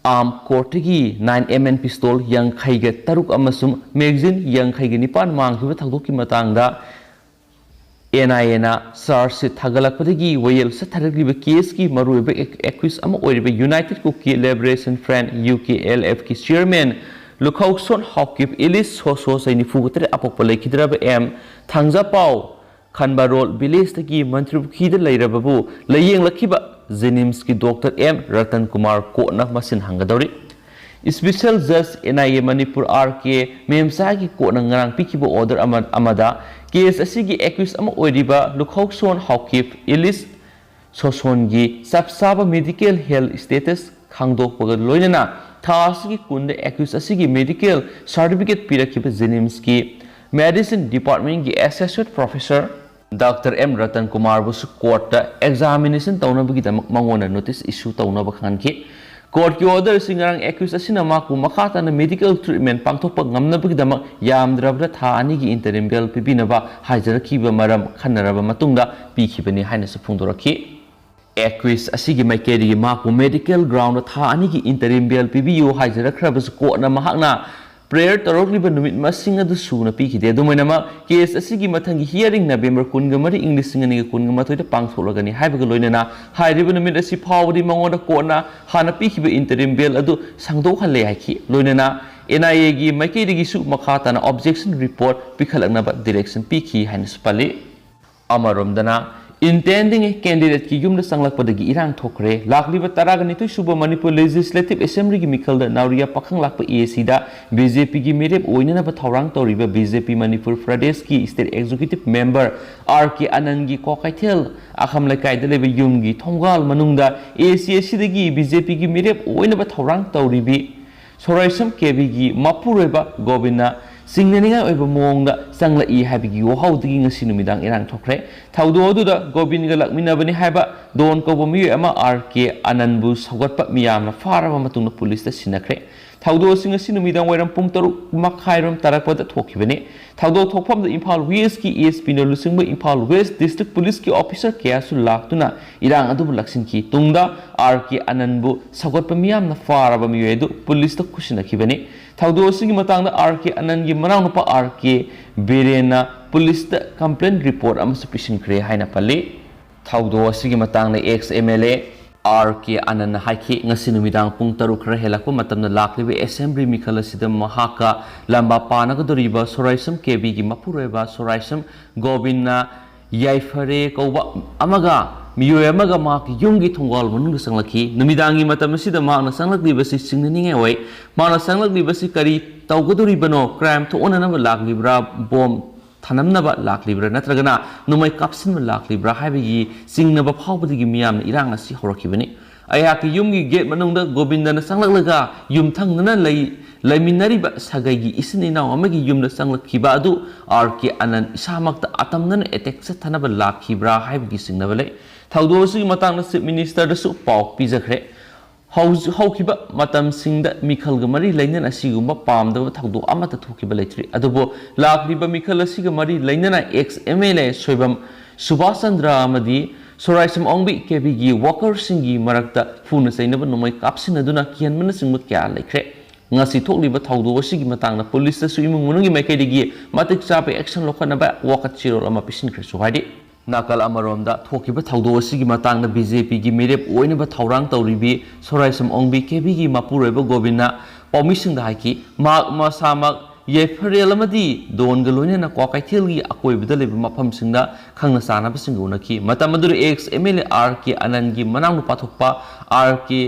ꯑꯥꯔꯝ ꯀꯣꯔꯠꯇꯒꯤ ꯅꯥꯏꯟ ꯑꯦꯝ ꯑꯦꯟ ꯄꯤꯁꯇꯣꯜ ꯌꯥꯡꯈꯩꯒ ꯇꯔꯨꯛ ꯑꯃꯁꯨꯡ ꯃꯦꯒꯥꯖꯤꯟ ꯌꯥꯡꯈꯩꯒ ꯅꯤꯄꯥꯟ ꯃꯥꯡꯈꯤꯕ ꯊꯧꯗꯣꯛꯀꯤ ꯃꯇꯥꯡꯗ ꯑꯦꯟ ꯑꯥꯏ ꯑꯦꯅ ꯆꯥꯔꯖ ꯁꯤꯠ ꯊꯥꯒꯠꯂꯛꯄꯗꯒꯤ ꯋꯥꯌꯦꯜ ꯆꯠꯊꯔꯛꯂꯤꯕ ꯀꯦꯁꯀꯤ ꯃꯔꯨꯑꯣꯏꯕ ꯑꯦꯛ-, ꯑꯦꯀ꯭ꯌꯨꯁ ꯑꯃ ꯑꯣꯏꯔꯤꯕ united Kuki liberation front, U K L ꯑꯦꯐꯀꯤ ꯆꯤꯌꯔꯃꯦꯟ ꯂꯨꯈꯧꯁꯣꯟ ꯍꯥꯎꯀꯤꯞ ꯏꯂꯤꯁ ꯁꯣꯁꯣ ꯆꯍꯤ ꯅꯤꯐꯨꯒ ꯇꯔꯦꯠ ꯑꯄꯣꯛꯄ ꯂꯩꯈꯤꯗ꯭ꯔꯕ ꯑꯦꯝ ꯊꯥꯡꯖꯥꯄꯥꯎ ꯈꯟꯕꯥꯔꯣꯜ ꯚꯤꯂꯦꯖꯇꯒꯤ ꯃꯟꯇ꯭ꯔꯤꯄꯨꯈ꯭ꯔꯤꯗ ꯂꯩꯔꯕꯕꯨ ꯂꯥꯌꯦꯡꯂꯛꯈꯤꯕ ꯖꯦꯅꯤꯝꯁꯀꯤ ꯗꯣꯛꯇꯔ ꯑꯦꯝ ꯔꯇꯟ ꯀꯨꯃꯥꯔ ꯀꯣꯔꯠꯅ ꯃꯁꯤꯟ ꯍꯪꯒꯗꯧꯔꯤ꯫ ꯏꯁꯄꯤꯁꯦꯜ ꯖꯖ N I A Manipur R K ꯃꯦꯝꯆꯥꯒꯤ ꯀꯣꯔꯠꯅ ꯉꯔꯥꯡ ꯄꯤꯈꯤꯕ ꯑꯣꯔꯗꯔ ꯑꯃ, ꯑꯃꯗ ꯀꯦꯁ ꯑꯁꯤꯒꯤ ꯑꯦꯀ꯭ꯌꯨꯁ ꯑꯃ ꯑꯣꯏꯔꯤꯕ ꯂꯨꯈꯧꯁꯣꯟ ꯍꯥꯎꯀꯤꯞ ꯏꯂꯤꯁ ꯁꯣꯁꯣꯟꯒꯤ ꯆꯞ ꯆꯥꯕ ꯃꯦꯗꯤꯀꯦꯜ ꯍꯦꯜꯊ ꯁ꯭ꯇꯦꯇꯁ ꯈꯪꯗꯣꯛꯄꯒ ꯂꯣꯏꯅꯅ ꯊꯥ ꯑꯁꯤꯒꯤ ꯀꯨꯟꯗ ꯑꯦꯀ꯭ꯌꯨꯁ ꯑꯁꯤꯒꯤ ꯃꯦꯗꯤꯀꯦꯜ ꯁꯥꯔꯇꯤꯐꯤꯀꯦꯠ ꯄꯤꯔꯛꯈꯤꯕ ꯖꯦꯅꯤꯝꯁꯀꯤ ꯃꯦꯗꯤꯁꯤꯟ ꯗꯤꯄꯥꯔꯠꯃꯦꯟꯒꯤ associate professor doctor M Ratan ꯀꯨꯃꯥꯔꯕꯨꯁꯨ ꯀꯣꯔꯠꯇ ꯑꯦꯛꯖꯥꯃꯤꯅꯦꯁꯟ ꯇꯧꯅꯕꯒꯤꯗꯃꯛ ꯃꯉꯣꯟꯗ ꯅꯣꯇꯤꯁ ꯏꯁꯨ ꯇꯧꯅꯕ ꯈꯪꯍꯟꯈꯤ꯫ ꯀꯣꯔꯠꯀꯤ ꯑꯣꯔꯗꯔ ꯑꯁꯤ ꯉꯔꯥꯡ ꯑꯦꯀ꯭ꯌꯨꯁ ꯑꯁꯤꯅ ꯃꯍꯥꯛꯄꯨ ꯃꯈꯥ ꯇꯥꯅ ꯃꯦꯗꯤꯀꯦꯜ ꯇ꯭ꯔꯤꯠꯃꯦꯟ ꯄꯥꯡꯊꯣꯛꯄ ꯉꯝꯅꯕꯒꯤꯗꯃꯛ ꯌꯥꯝꯗ꯭ꯔꯕꯗ ꯊꯥ ꯑꯅꯤꯒꯤ ꯏꯟꯇꯔꯤꯝ ꯕꯦꯜ ꯄꯤꯕꯤꯅꯕ ꯍꯥꯏꯖꯔꯛꯈꯤꯕ ꯃꯔꯝ ꯈꯟꯅꯔꯕ ꯃꯇꯨꯡꯗ ꯄꯤꯈꯤꯕꯅꯤ ꯍꯥꯏꯅꯁꯨ ꯐꯣꯡꯗꯣꯔꯛꯈꯤ꯫ ꯑꯦꯀ꯭ꯌꯨꯁ ꯑꯁꯤꯒꯤ ꯃꯥꯏꯀꯩꯗꯒꯤ ꯃꯍꯥꯛꯄꯨ ꯃꯦꯗꯤꯀꯦꯜ ꯒ꯭ꯔꯥꯎꯟꯗ ꯊꯥ ꯑꯅꯤꯒꯤ ꯏꯟꯇꯔꯤꯝ ꯕꯦꯜ ꯄꯤꯕꯤꯌꯨ ꯍꯥꯏꯖꯔꯛꯈ꯭ꯔꯕꯁꯨ ꯀꯣꯔꯠꯅ ꯃꯍꯥꯛꯅ ꯄ꯭ꯔꯦꯌꯔ ꯇꯧꯔꯛꯂꯤꯕ ꯅꯨꯃꯤꯠ ꯃꯁꯤꯡ ꯑꯗꯨ ꯁꯨꯅ ꯄꯤꯈꯤꯗꯦ꯫ ꯑꯗꯨꯝ ꯑꯣꯏꯅꯃꯛ, ꯀꯦꯁ ꯑꯁꯤꯒꯤ ꯃꯊꯪꯒꯤ ꯍꯤꯌꯥꯔꯤꯡ ꯅꯕꯦꯝꯕꯔ ꯀꯨꯟꯒ ꯃꯔꯤ, ꯏꯪ ꯂꯤꯁꯤꯡ ꯑꯅꯤꯒ ꯀꯨꯟꯒ ꯃꯥꯊꯣꯏꯗ ꯄꯥꯡꯊꯣꯛꯂꯒꯅꯤ ꯍꯥꯏꯕꯒ ꯂꯣꯏꯅꯅ ꯍꯥꯏꯔꯤꯕ ꯅꯨꯃꯤꯠ ꯑꯁꯤ ꯐꯥꯎꯕꯗꯤ ꯃꯉꯣꯟꯗ ꯀꯣꯔꯠꯅ ꯍꯥꯟꯅ ꯄꯤꯈꯤꯕ ꯏꯟꯇꯔꯤꯝ ꯕꯦꯜ ꯑꯗꯨ ꯁꯥꯡꯗꯣꯛꯍꯜꯂꯦ ꯍꯥꯏꯈꯤ꯫ ꯂꯣꯏꯅꯅ ꯑꯦꯟ ꯑꯥꯏ ꯑꯦꯒꯤ ꯃꯥꯏꯀꯩꯗꯒꯤꯁꯨ ꯃꯈꯥ ꯇꯥꯅ ꯑꯣꯕꯖꯦꯛꯁꯟ ꯔꯤꯄꯣꯔꯠ ꯄꯤꯈꯠꯂꯛꯅꯕ ꯗꯤꯔꯦꯛꯁꯟ ꯄꯤꯈꯤ ꯍꯥꯏꯅꯁꯨ ꯄꯜꯂꯤ꯫ ꯑꯃꯔꯣꯝꯗꯅ, ꯏꯟꯇꯦꯟꯗꯤꯡ ꯀꯦꯟꯗꯤꯗꯦꯠꯀꯤ ꯌꯨꯝꯗ ꯆꯪꯂꯛꯄꯗꯒꯤ ꯏꯔꯥꯡ ꯊꯣꯛꯈ꯭ꯔꯦ꯫ ꯂꯥꯛꯂꯤꯕ ꯇꯔꯥꯒ ꯅꯤꯊꯣꯏ ꯁꯨꯕ ꯃꯅꯤꯄꯨꯔ ꯂꯦꯖꯤꯁꯂꯦꯇꯤꯚ ꯑꯦꯁꯦꯝꯕ꯭ꯂꯤꯒꯤ ꯃꯤꯈꯜꯗ ꯅꯥꯎꯔꯤꯌꯥ ꯄꯥꯈꯪ ꯂꯥꯛꯄ ꯑꯦ ꯁꯤꯗ ꯕꯤ ꯖꯦ ꯄꯤꯒꯤ ꯃꯤꯔꯦꯞ ꯑꯣꯏꯅꯅꯕ ꯊꯧꯔꯥꯡ ꯇꯧꯔꯤꯕ ꯕꯤ ꯖꯦ ꯄꯤ ꯃꯅꯤꯄꯨꯔ ꯄ꯭ꯔꯗꯦꯁꯀꯤ ꯁ꯭ꯇꯦꯠ ꯑꯦꯛꯖꯤꯀ꯭ꯌꯨꯇꯤꯚ ꯃꯦꯝꯕꯔ ꯑꯥꯔ ꯀꯦ ꯑꯥꯅꯟꯒꯤ ꯀ꯭ꯋꯥꯀꯩꯊꯦꯜ ꯑꯈꯝ ꯂꯩꯀꯥꯏꯗ ꯂꯩꯕ ꯌꯨꯝꯒꯤ ꯊꯣꯡꯒꯥꯜ ꯃꯅꯨꯡꯗ ꯑꯦ ꯁꯤ ꯑꯁꯤꯗꯒꯤ ꯕꯤ ꯖꯦ ꯄꯤꯒꯤ ꯃꯤꯔꯦꯞ ꯑꯣꯏꯅꯕ ꯊꯧꯔꯥꯡ ꯇꯧꯔꯤꯕꯤ ꯁꯣꯔꯥꯏꯁꯝ ꯀꯦꯕꯤꯒꯤ ꯃꯄꯨꯔꯣꯏꯕ ꯒꯣꯕꯤꯟꯅ ꯆꯤꯡꯅꯅꯤꯡꯉꯥꯏ ꯑꯣꯏꯕ ꯃꯑꯣꯡꯗ ꯆꯪꯂꯛꯏ ꯍꯥꯏꯕꯒꯤ ꯋꯥꯍꯧꯗꯒꯤ ꯉꯁꯤ ꯅꯨꯃꯤꯗꯥꯡ ꯏꯔꯥꯡ ꯊꯣꯛꯈ꯭ꯔꯦ꯫ ꯊꯧꯗꯣꯛ ꯑꯗꯨꯗ ꯒꯣꯕꯤꯟꯒ ꯂꯥꯛꯃꯤꯟꯅꯕꯅꯤ ꯍꯥꯏꯕ ꯗꯣꯟ ꯀꯧꯕ ꯃꯤꯑꯣꯏ ꯑꯃ ꯑꯥꯔ ꯀꯦ ꯑꯥꯅꯟꯕꯨ ꯁꯧꯒꯠꯄ ꯃꯤꯌꯥꯝꯅ ꯐꯥꯔꯕ ꯃꯇꯨꯡꯗ ꯄꯨꯂꯤꯁꯇ ꯁꯤꯟꯅꯈ꯭ꯔꯦ꯫ ꯊꯧꯗꯣꯛ ꯑꯁꯤ ꯉꯁꯤ ꯅꯨꯃꯤꯗꯥꯡ ꯋꯥꯏꯔꯝ ꯄꯨꯡ ꯇꯔꯨꯛ ꯃꯈꯥꯏꯔꯣꯝ ꯇꯥꯔꯛꯄꯗ ꯊꯣꯛꯈꯤꯕꯅꯤ꯫ ꯊꯧꯗꯣꯛ ꯊꯣꯛꯐꯝꯗ ꯏꯝꯐꯥꯜ ꯋꯦꯁꯀꯤ ASPꯅ ꯂꯨꯆꯤꯡꯕ ꯏꯝꯐꯥꯜ ꯋꯦꯁ ꯗꯤꯁꯇ꯭ꯔꯤꯛ ꯄꯨꯂꯤꯁꯀꯤ ꯑꯣꯐꯤꯁꯥꯔ ꯀꯌꯥꯁꯨ ꯂꯥꯛꯇꯨꯅ ꯏꯔꯥꯡ ꯑꯗꯨꯕꯨ ꯂꯥꯛꯁꯤꯟꯈꯤ꯫ ꯇꯨꯡꯗ ꯑꯥꯔ ꯀꯦ ꯑꯅꯟꯕꯨ ꯁꯧꯒꯠꯄ ꯃꯤꯌꯥꯝꯅ ꯐꯥꯔꯕ ꯃꯤꯑꯣꯏ ꯑꯗꯨ ꯄꯨꯂꯤꯁꯇ ꯈꯨꯠꯁꯤꯟꯅꯈꯤꯕꯅꯤ꯫ ꯊꯧꯗꯣꯛ ꯑꯁꯤꯒꯤ ꯃꯇꯥꯡꯗ ꯑꯥꯔ ꯀꯦ ꯑꯅꯟꯒꯤ ꯃꯅꯥꯎꯅꯨꯄꯥ ꯑꯥꯔ ꯀꯦ ꯕꯤꯔꯦꯟꯅ ꯄꯨꯂꯤꯁꯇ ꯀꯝꯄ꯭ꯂꯦꯟ ꯔꯤꯄꯣꯔꯠ ꯑꯃꯁꯨ ꯄꯤꯁꯤꯟꯈ꯭ꯔꯦ ꯍꯥꯏꯅ ꯄꯜꯂꯤ꯫ ꯊꯧꯗꯣꯛ ꯑꯁꯤꯒꯤ ꯃꯇꯥꯡꯗ ꯑꯦꯛꯁ MLA ꯑꯥꯔ ꯀꯦ ꯑꯅꯟꯅ ꯍꯥꯏꯈꯤ, ꯉꯁꯤ ꯅꯨꯃꯤꯗꯥꯡ ꯄꯨꯡ ꯇꯔꯨꯛ ꯈꯔ ꯍꯦꯜꯂꯛꯄ ꯃꯇꯝꯗ ꯂꯥꯛꯂꯤꯕ ꯑꯦꯁꯦꯝꯕ꯭ꯂꯤ ꯃꯤꯈꯜ ꯑꯁꯤꯗ ꯃꯍꯥꯛꯀ ꯂꯝꯕꯥ ꯄꯥꯅꯒꯗꯧꯔꯤꯕ ꯁꯣꯔꯥꯏꯁꯝ ꯀꯦꯕꯤꯒꯤ ꯃꯄꯨꯔꯣꯏꯕ ꯁꯣꯔꯥꯏꯁꯝ ꯒꯣꯕꯤꯟꯅ ꯌꯥꯏꯐꯔꯦ ꯀꯧꯕ ꯑꯃꯒ ꯃꯤꯑꯣꯏ ꯑꯃꯒ ꯃꯍꯥꯛꯀꯤ ꯌꯨꯝꯒꯤ ꯊꯣꯡꯒꯥꯜ ꯃꯅꯨꯡꯗ ꯆꯪꯂꯛꯈꯤ꯫ ꯅꯨꯃꯤꯗꯥꯡꯒꯤ ꯃꯇꯝ ꯑꯁꯤꯗ ꯃꯍꯥꯛꯅ ꯆꯪꯂꯛꯂꯤꯕꯁꯤ ꯆꯤꯡꯅꯅꯤꯡꯉꯥꯏ ꯑꯣꯏ꯫ ꯃꯍꯥꯛꯅ ꯆꯪꯂꯛꯂꯤꯕꯁꯤ ꯀꯔꯤ ꯇꯧꯒꯗꯧꯔꯤꯕꯅꯣ? ꯀ꯭ꯔꯥꯏꯝ ꯊꯣꯛꯅꯅꯕ ꯂꯥꯛꯂꯤꯕ꯭ꯔꯥ? ꯕꯣꯝ ꯊꯅꯝꯅꯕ ꯂꯥꯛꯂꯤꯕ꯭ꯔꯥ ꯅꯠꯇ꯭ꯔꯒꯅ ꯅꯣꯡꯃꯩ ꯀꯥꯞꯁꯤꯟꯕ ꯂꯥꯛꯂꯤꯕ꯭ꯔꯥ ꯍꯥꯏꯕꯒꯤ ꯆꯤꯡꯅꯕ ꯐꯥꯎꯕꯗꯒꯤ ꯃꯤꯌꯥꯝꯅ ꯏꯔꯥꯡ ꯑꯁꯤ ꯍꯧꯔꯛꯈꯤꯕꯅꯤ꯫ ꯑꯩꯍꯥꯛꯀꯤ ꯌꯨꯝꯒꯤ ꯒꯦꯠ ꯃꯅꯨꯡꯗ ꯒꯣꯕꯤꯟꯗꯅ ꯆꯪꯂꯛꯂꯒ ꯌꯨꯝꯊꯪꯅꯅ ꯂꯩ-, ꯂꯩꯃꯤꯟꯅꯔꯤꯕ ꯁꯥꯒꯩꯒꯤ ꯏꯆꯤꯟ ꯏꯅꯥꯎ ꯑꯃꯒꯤ ꯌꯨꯝꯗ ꯆꯪꯂꯛꯈꯤꯕ ꯑꯗꯨ ꯑꯥꯔ ꯀꯦ ꯑꯅꯟ ꯏꯁꯥꯃꯛꯇ ꯑꯇꯝꯅꯅ ꯑꯦꯇꯦꯛ ꯆꯠꯊꯅꯕ ꯂꯥꯛꯈꯤꯕ꯭ꯔꯥ ꯍꯥꯏꯕꯒꯤ ꯆꯤꯡꯅꯕ ꯂꯩ꯫ ꯊꯧꯗꯣꯛ ꯑꯁꯤꯒꯤ ꯃꯇꯥꯡꯗ ꯆꯤꯐ ꯃꯤꯅꯤꯁꯇꯔꯗꯁꯨ ꯄꯥꯎ ꯄꯤꯖꯈ꯭ꯔꯦ꯫ ꯍꯧꯖꯤꯛ ꯍꯧꯈꯤꯕ ꯃꯇꯝꯁꯤꯡꯗ ꯃꯤꯈꯜꯒ ꯃꯔꯤ ꯂꯩꯅꯅ ꯑꯁꯤꯒꯨꯝꯕ ꯄꯥꯝꯗꯕ ꯊꯧꯗꯣꯛ ꯑꯃꯠꯇ ꯊꯣꯛꯈꯤꯕ ꯂꯩꯇ꯭ꯔꯤ꯫ ꯑꯗꯨꯕꯨ ꯂꯥꯛꯂꯤꯕ ꯃꯤꯈꯜ ꯑꯁꯤꯒ ꯃꯔꯤ ꯂꯩꯅꯅ ꯑꯦꯛꯁ MLA ꯁꯣꯏꯕꯝ ꯁꯨꯕꯥꯁ ꯆꯟꯗ꯭ꯔ ꯑꯃꯗꯤ ꯁꯣꯔꯥꯏꯁꯝ ꯑꯣꯡꯕꯤ ꯀꯦꯕꯤꯒꯤ ꯋꯥꯀꯔꯁꯤꯡꯒꯤ ꯃꯔꯛꯇ ꯐꯨꯅ ꯆꯩꯅꯕ, ꯅꯣꯡꯃꯩ ꯀꯥꯞꯁꯤꯟꯅꯗꯨꯅ ꯀꯤꯍꯟꯕꯅꯆꯤꯡꯕ ꯀꯌꯥ ꯂꯩꯈ꯭ꯔꯦ꯫ ꯉꯁꯤ ꯊꯣꯛꯂꯤꯕ ꯊꯧꯗꯣꯛ ꯑꯁꯤꯒꯤ ꯃꯇꯥꯡꯗ ꯄꯨꯂꯤꯁꯇꯁꯨ ꯏꯃꯨꯡ ꯃꯅꯨꯡꯒꯤ ꯃꯥꯏꯀꯩꯗꯒꯤ ꯃꯇꯤꯛ ꯆꯥꯕ ꯑꯦꯛꯁꯟ ꯂꯧꯈꯠꯅꯕ ꯋꯥꯀꯠ ꯆꯦꯔꯣꯜ ꯑꯃ ꯄꯤꯁꯤꯟꯈ꯭ꯔꯦꯁꯨ ꯍꯥꯏꯔꯤ꯫ ꯅꯥꯀꯜ ꯑꯃꯔꯣꯝꯗ ꯊꯣꯛꯈꯤꯕ ꯊꯧꯗꯣꯛ ꯑꯁꯤꯒꯤ ꯃꯇꯥꯡꯗ BJPꯒꯤ ꯃꯤꯔꯦꯞ ꯑꯣꯏꯅꯕ ꯊꯧꯔꯥꯡ ꯇꯧꯔꯤꯕꯤ ꯁꯣꯔꯥꯏꯁꯝ ꯑꯣꯡꯕꯤ ꯀꯦꯕꯤꯒꯤ ꯃꯄꯨꯔꯣꯏꯕ ꯒꯣꯕꯤꯟꯅ ꯄꯥꯎꯃꯤꯁꯤꯡꯗ ꯍꯥꯏꯈꯤ, ꯃꯍꯥꯛ ꯃꯁꯥꯃꯛ ꯌꯥꯏꯐꯔꯦꯜ ꯑꯃꯗꯤ ꯗꯣꯟꯒ ꯂꯣꯏꯅꯅ ꯀ꯭ꯋꯥꯀꯩꯊꯦꯜꯒꯤ ꯑꯀꯣꯏꯕꯗ ꯂꯩꯕ ꯃꯐꯝꯁꯤꯡꯗ ꯈꯪꯅ ꯆꯥꯟꯅꯕꯁꯤꯡꯒ ꯎꯅꯈꯤ꯫ ꯃꯇꯝ ꯑꯗꯨꯗ ꯑꯦꯛꯁ MLA ꯑꯥꯔ ꯀꯦ ꯑꯅꯟꯒꯤ ꯃꯅꯥꯎꯅꯨꯄꯥ ꯊꯣꯛꯄ ꯑꯥꯔ ꯀꯦ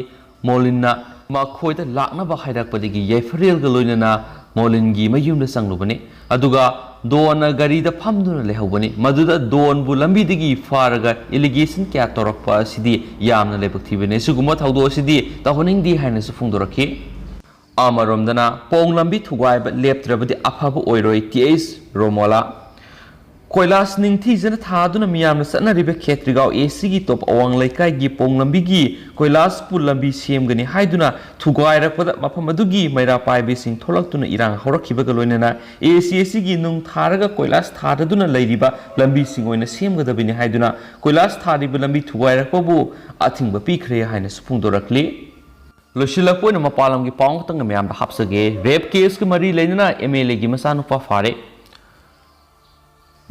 ꯃꯣꯂꯤꯟꯅ ꯃꯈꯣꯏꯗ ꯂꯥꯛꯅꯕ ꯍꯥꯏꯔꯛꯄꯗꯒꯤ ꯌꯥꯏꯐꯔꯦꯜꯒ ꯂꯣꯏꯅꯅ ꯃꯣꯂꯤꯟꯒꯤ ꯃꯌꯨꯝꯗ ꯆꯪꯂꯨꯕꯅꯤ꯫ ꯑꯗꯨꯒ ꯗꯣꯟꯅ ꯒꯥꯔꯤꯗ ꯐꯝꯗꯨꯅ ꯂꯩꯍꯧꯕꯅꯤ꯫ ꯃꯗꯨꯗ ꯗꯣꯟꯕꯨ ꯂꯝꯕꯤꯗꯒꯤ ꯐꯥꯔꯒ allegation ꯀꯌꯥ ꯇꯧꯔꯛꯄ ꯑꯁꯤꯗꯤ ꯌꯥꯝꯅ ꯂꯥꯏꯕꯛ ꯊꯤꯕꯅꯤ꯫ ꯑꯁꯤꯒꯨꯝꯕ ꯊꯧꯗꯣꯛ ꯑꯁꯤꯗꯤ ꯇꯧꯍꯟꯅꯤꯡꯗꯦ ꯍꯥꯏꯅꯁꯨ ꯐꯣꯡꯗꯣꯔꯛꯈꯤ꯫ ꯑꯃꯔꯣꯝꯗꯅ ꯄꯣꯡ ꯂꯝꯕꯤ ꯊꯨꯒꯥꯏꯕ ꯂꯦꯞꯇ꯭ꯔꯕꯗꯤ ꯑꯐꯕ ꯑꯣꯏꯔꯣꯏ, ꯇꯤ ꯑꯩꯆ ꯔꯣꯃꯣꯂꯥ꯫ ꯀꯣꯏꯂꯥꯁ ꯅꯤꯡꯊꯤꯖꯅ ꯊꯥꯗꯨꯅ ꯃꯤꯌꯥꯝꯅ ꯆꯠꯅꯔꯤꯕ ꯈꯦꯇ꯭ꯔꯤꯒꯥꯎ ꯑꯦ ꯁꯤꯒꯤ ꯇꯣꯞ ꯑꯋꯥꯡ ꯂꯩꯀꯥꯏꯒꯤ ꯄꯣꯡ ꯂꯝꯕꯤꯒꯤ ꯀꯣꯏꯂꯥꯁꯄꯨ ꯂꯝꯕꯤ ꯁꯦꯝꯒꯅꯤ ꯍꯥꯏꯗꯨꯅ ꯊꯨꯒꯥꯏꯔꯛꯄꯗ ꯃꯐꯝ ꯑꯗꯨꯒꯤ ꯃꯩꯔꯥ ꯄꯥꯏꯕꯤꯁꯤꯡ ꯊꯣꯛꯂꯛꯇꯨꯅ ꯏꯔꯥꯡ ꯍꯧꯔꯛꯈꯤꯕꯒ ꯂꯣꯏꯅꯅ ꯑꯦ ꯁꯤ ꯑꯦ ꯁꯤꯒꯤ ꯅꯨꯡ ꯊꯥꯔꯒ ꯀꯣꯏꯂꯥꯁ ꯊꯥꯗꯗꯨꯅ ꯂꯩꯔꯤꯕ ꯂꯝꯕꯤꯁꯤꯡ ꯑꯣꯏꯅ ꯁꯦꯝꯒꯗꯕꯅꯤ ꯍꯥꯏꯗꯨꯅ ꯀꯣꯏꯂꯥꯁ ꯊꯥꯔꯤꯕ ꯂꯝꯕꯤ ꯊꯨꯒꯥꯏꯔꯛꯄꯕꯨ ꯑꯊꯤꯡꯕ ꯄꯤꯈ꯭ꯔꯦ ꯍꯥꯏꯅꯁꯨ ꯐꯣꯡꯗꯣꯔꯛꯂꯤ꯫ ꯂꯣꯏꯁꯤꯜꯂꯛꯄ ꯑꯣꯏꯅ ꯃꯄꯥꯟ ꯂꯝꯒꯤ ꯄꯥꯎ ꯑꯃꯈꯛꯇꯪꯒ ꯃꯌꯥꯝꯗ ꯍꯥꯞꯆꯒꯦ꯫ ꯔꯦꯞ ꯀꯦꯁꯀ ꯃꯔꯤ ꯂꯩꯅꯅ ꯑꯦꯝ ꯑꯦꯜ ꯑꯦꯒꯤ ꯃꯆꯥꯅꯨꯄꯥ ꯐꯥꯔꯦ꯫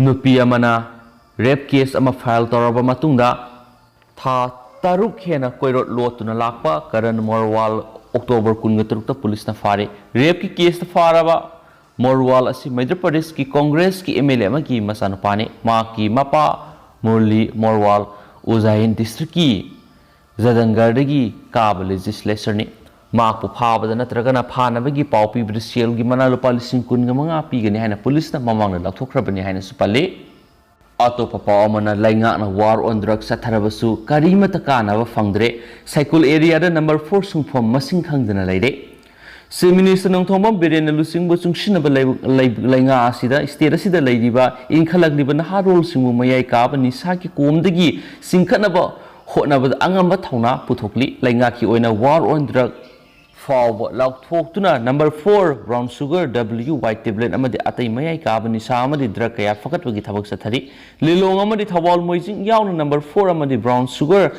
ꯅꯨꯄꯤ ꯑꯃꯅ ꯔꯦꯞ ꯀꯦꯁ ꯑꯃ ꯐꯥꯏꯜ ꯇꯧꯔꯕ ꯃꯇꯨꯡꯗ ꯊꯥ ꯇꯔꯨꯛ ꯍꯦꯟꯅ ꯀꯣꯏꯔꯣꯠ ꯂꯣꯠꯇꯨꯅ ꯂꯥꯛꯄ ꯀꯔꯟ ꯃꯣꯔꯋꯥꯜ ꯑꯣꯛꯇꯣꯕꯔ ꯀꯨꯟꯒ ꯇꯔꯨꯛꯇ ꯄꯨꯂꯤꯁꯅ ꯐꯥꯔꯦ꯫ ꯔꯦꯞꯀꯤ ꯀꯦꯁꯇ ꯐꯥꯔꯕ ꯃꯣꯔꯋꯥꯜ ꯑꯁꯤ ꯃꯩꯙ꯭ꯌ ꯄ꯭ꯔꯗꯦꯁꯀꯤ ꯀꯣꯡꯒ꯭ꯔꯦꯁꯀꯤ ꯑꯦꯝ ꯑꯦꯜ ꯑꯦ ꯑꯃꯒꯤ ꯃꯆꯥꯅꯨꯄꯥꯅꯤ꯫ ꯃꯍꯥꯛꯀꯤ ꯃꯄꯥ ꯃꯨꯔꯂꯤ ꯃꯣꯔꯋꯥꯜ ꯎꯖꯥꯏꯟ ꯗꯤꯁꯇ꯭ꯔꯤꯛꯀꯤ ꯖꯗꯟꯒꯔꯗꯒꯤ ꯀꯥꯕ ꯂꯦꯖꯤꯁꯂꯦꯆꯔꯅꯤ꯫ ꯃꯍꯥꯛꯄꯨ ꯐꯥꯕꯗ ꯅꯠꯇ꯭ꯔꯒꯅ ꯐꯥꯅꯕꯒꯤ ꯄꯥꯎ ꯄꯤꯕꯗ ꯁꯦꯜꯒꯤ ꯃꯅꯥ ꯂꯨꯄꯥ ꯂꯤꯁꯤꯡ ꯀꯨꯟꯒ ꯃꯉꯥ ꯄꯤꯒꯅꯤ ꯍꯥꯏꯅ ꯄꯨꯂꯤꯁꯅ ꯃꯃꯥꯡꯗ ꯂꯥꯎꯊꯣꯛꯈ꯭ꯔꯕꯅꯤ ꯍꯥꯏꯅꯁꯨ ꯄꯜꯂꯤ꯫ ꯑꯇꯣꯞꯄ ꯄꯥꯎ ꯑꯃꯅ ꯂꯩꯉꯥꯛꯅ ꯋꯥꯔ ꯑꯣꯟ ꯗ꯭ꯔꯒ ꯆꯠꯊꯔꯕꯁꯨ ꯀꯔꯤꯃꯠꯇ ꯀꯥꯟꯅꯕ ꯐꯪꯗ꯭ꯔꯦ꯫ ꯁꯥꯏꯀꯨꯜ ꯑꯦꯔꯤꯌꯥꯗ ꯅꯝꯕꯔ ꯐꯣꯔ ꯁꯨꯡꯐꯝ ꯃꯁꯤꯡ ꯈꯪꯗꯅ ꯂꯩꯔꯦ꯫ ꯆꯤꯐ ꯃꯤꯅꯤꯁꯇꯔ ꯅꯣꯡꯊꯣꯝꯕꯝ ꯕꯤꯔꯦꯟꯅ ꯂꯨꯆꯤꯡꯕ ꯆꯨꯡꯁꯤꯟꯅꯕ ꯂꯩꯕ-, ꯂꯩ-, ꯂꯩꯉꯥꯛ ꯑꯁꯤꯗ ꯁ꯭ꯇꯦꯠ ꯑꯁꯤꯗ ꯂꯩꯔꯤꯕ ꯏꯟꯈꯠꯂꯛꯂꯤꯕ ꯅꯍꯥꯔꯣꯜꯁꯤꯡꯕꯨ ꯃꯌꯥꯏ ꯀꯥꯕ ꯅꯤꯁꯥꯒꯤ ꯀꯣꯝꯗꯒꯤ ꯆꯤꯡꯈꯠꯅꯕ ꯍꯣꯠꯅꯕꯗ ꯑꯉꯝꯕ ꯊꯧꯅꯥ ꯄꯨꯊꯣꯛꯂꯤ꯫ ꯂꯩꯉꯥꯛꯀꯤ ꯑꯣꯏꯅ ꯋꯥꯔ ꯑꯣꯟ ꯗ꯭ꯔꯒ ꯐꯥꯎꯕ ꯂꯥꯎꯊꯣꯛꯇꯨꯅ number four brown sugar, W white tablet ꯑꯃꯗꯤ ꯑꯇꯩ ꯃꯌꯥꯏ ꯀꯥꯕ ꯅꯤꯁꯥ ꯑꯃꯗꯤ ꯗ꯭ꯔꯒ ꯀꯌꯥ ꯐꯒꯠꯄꯒꯤ ꯊꯕꯛ ꯆꯠꯊꯔꯤ꯫ ꯂꯤꯂꯣꯡ ꯑꯃꯗꯤ ꯊꯧꯕꯥꯜ ꯃꯣꯏꯖꯤꯡ ꯌꯥꯎꯅ ꯅꯝꯕꯔ ꯐꯣꯔ ꯑꯃꯗꯤ ꯕ꯭ꯔꯥꯎꯟ ꯁꯨꯒꯔ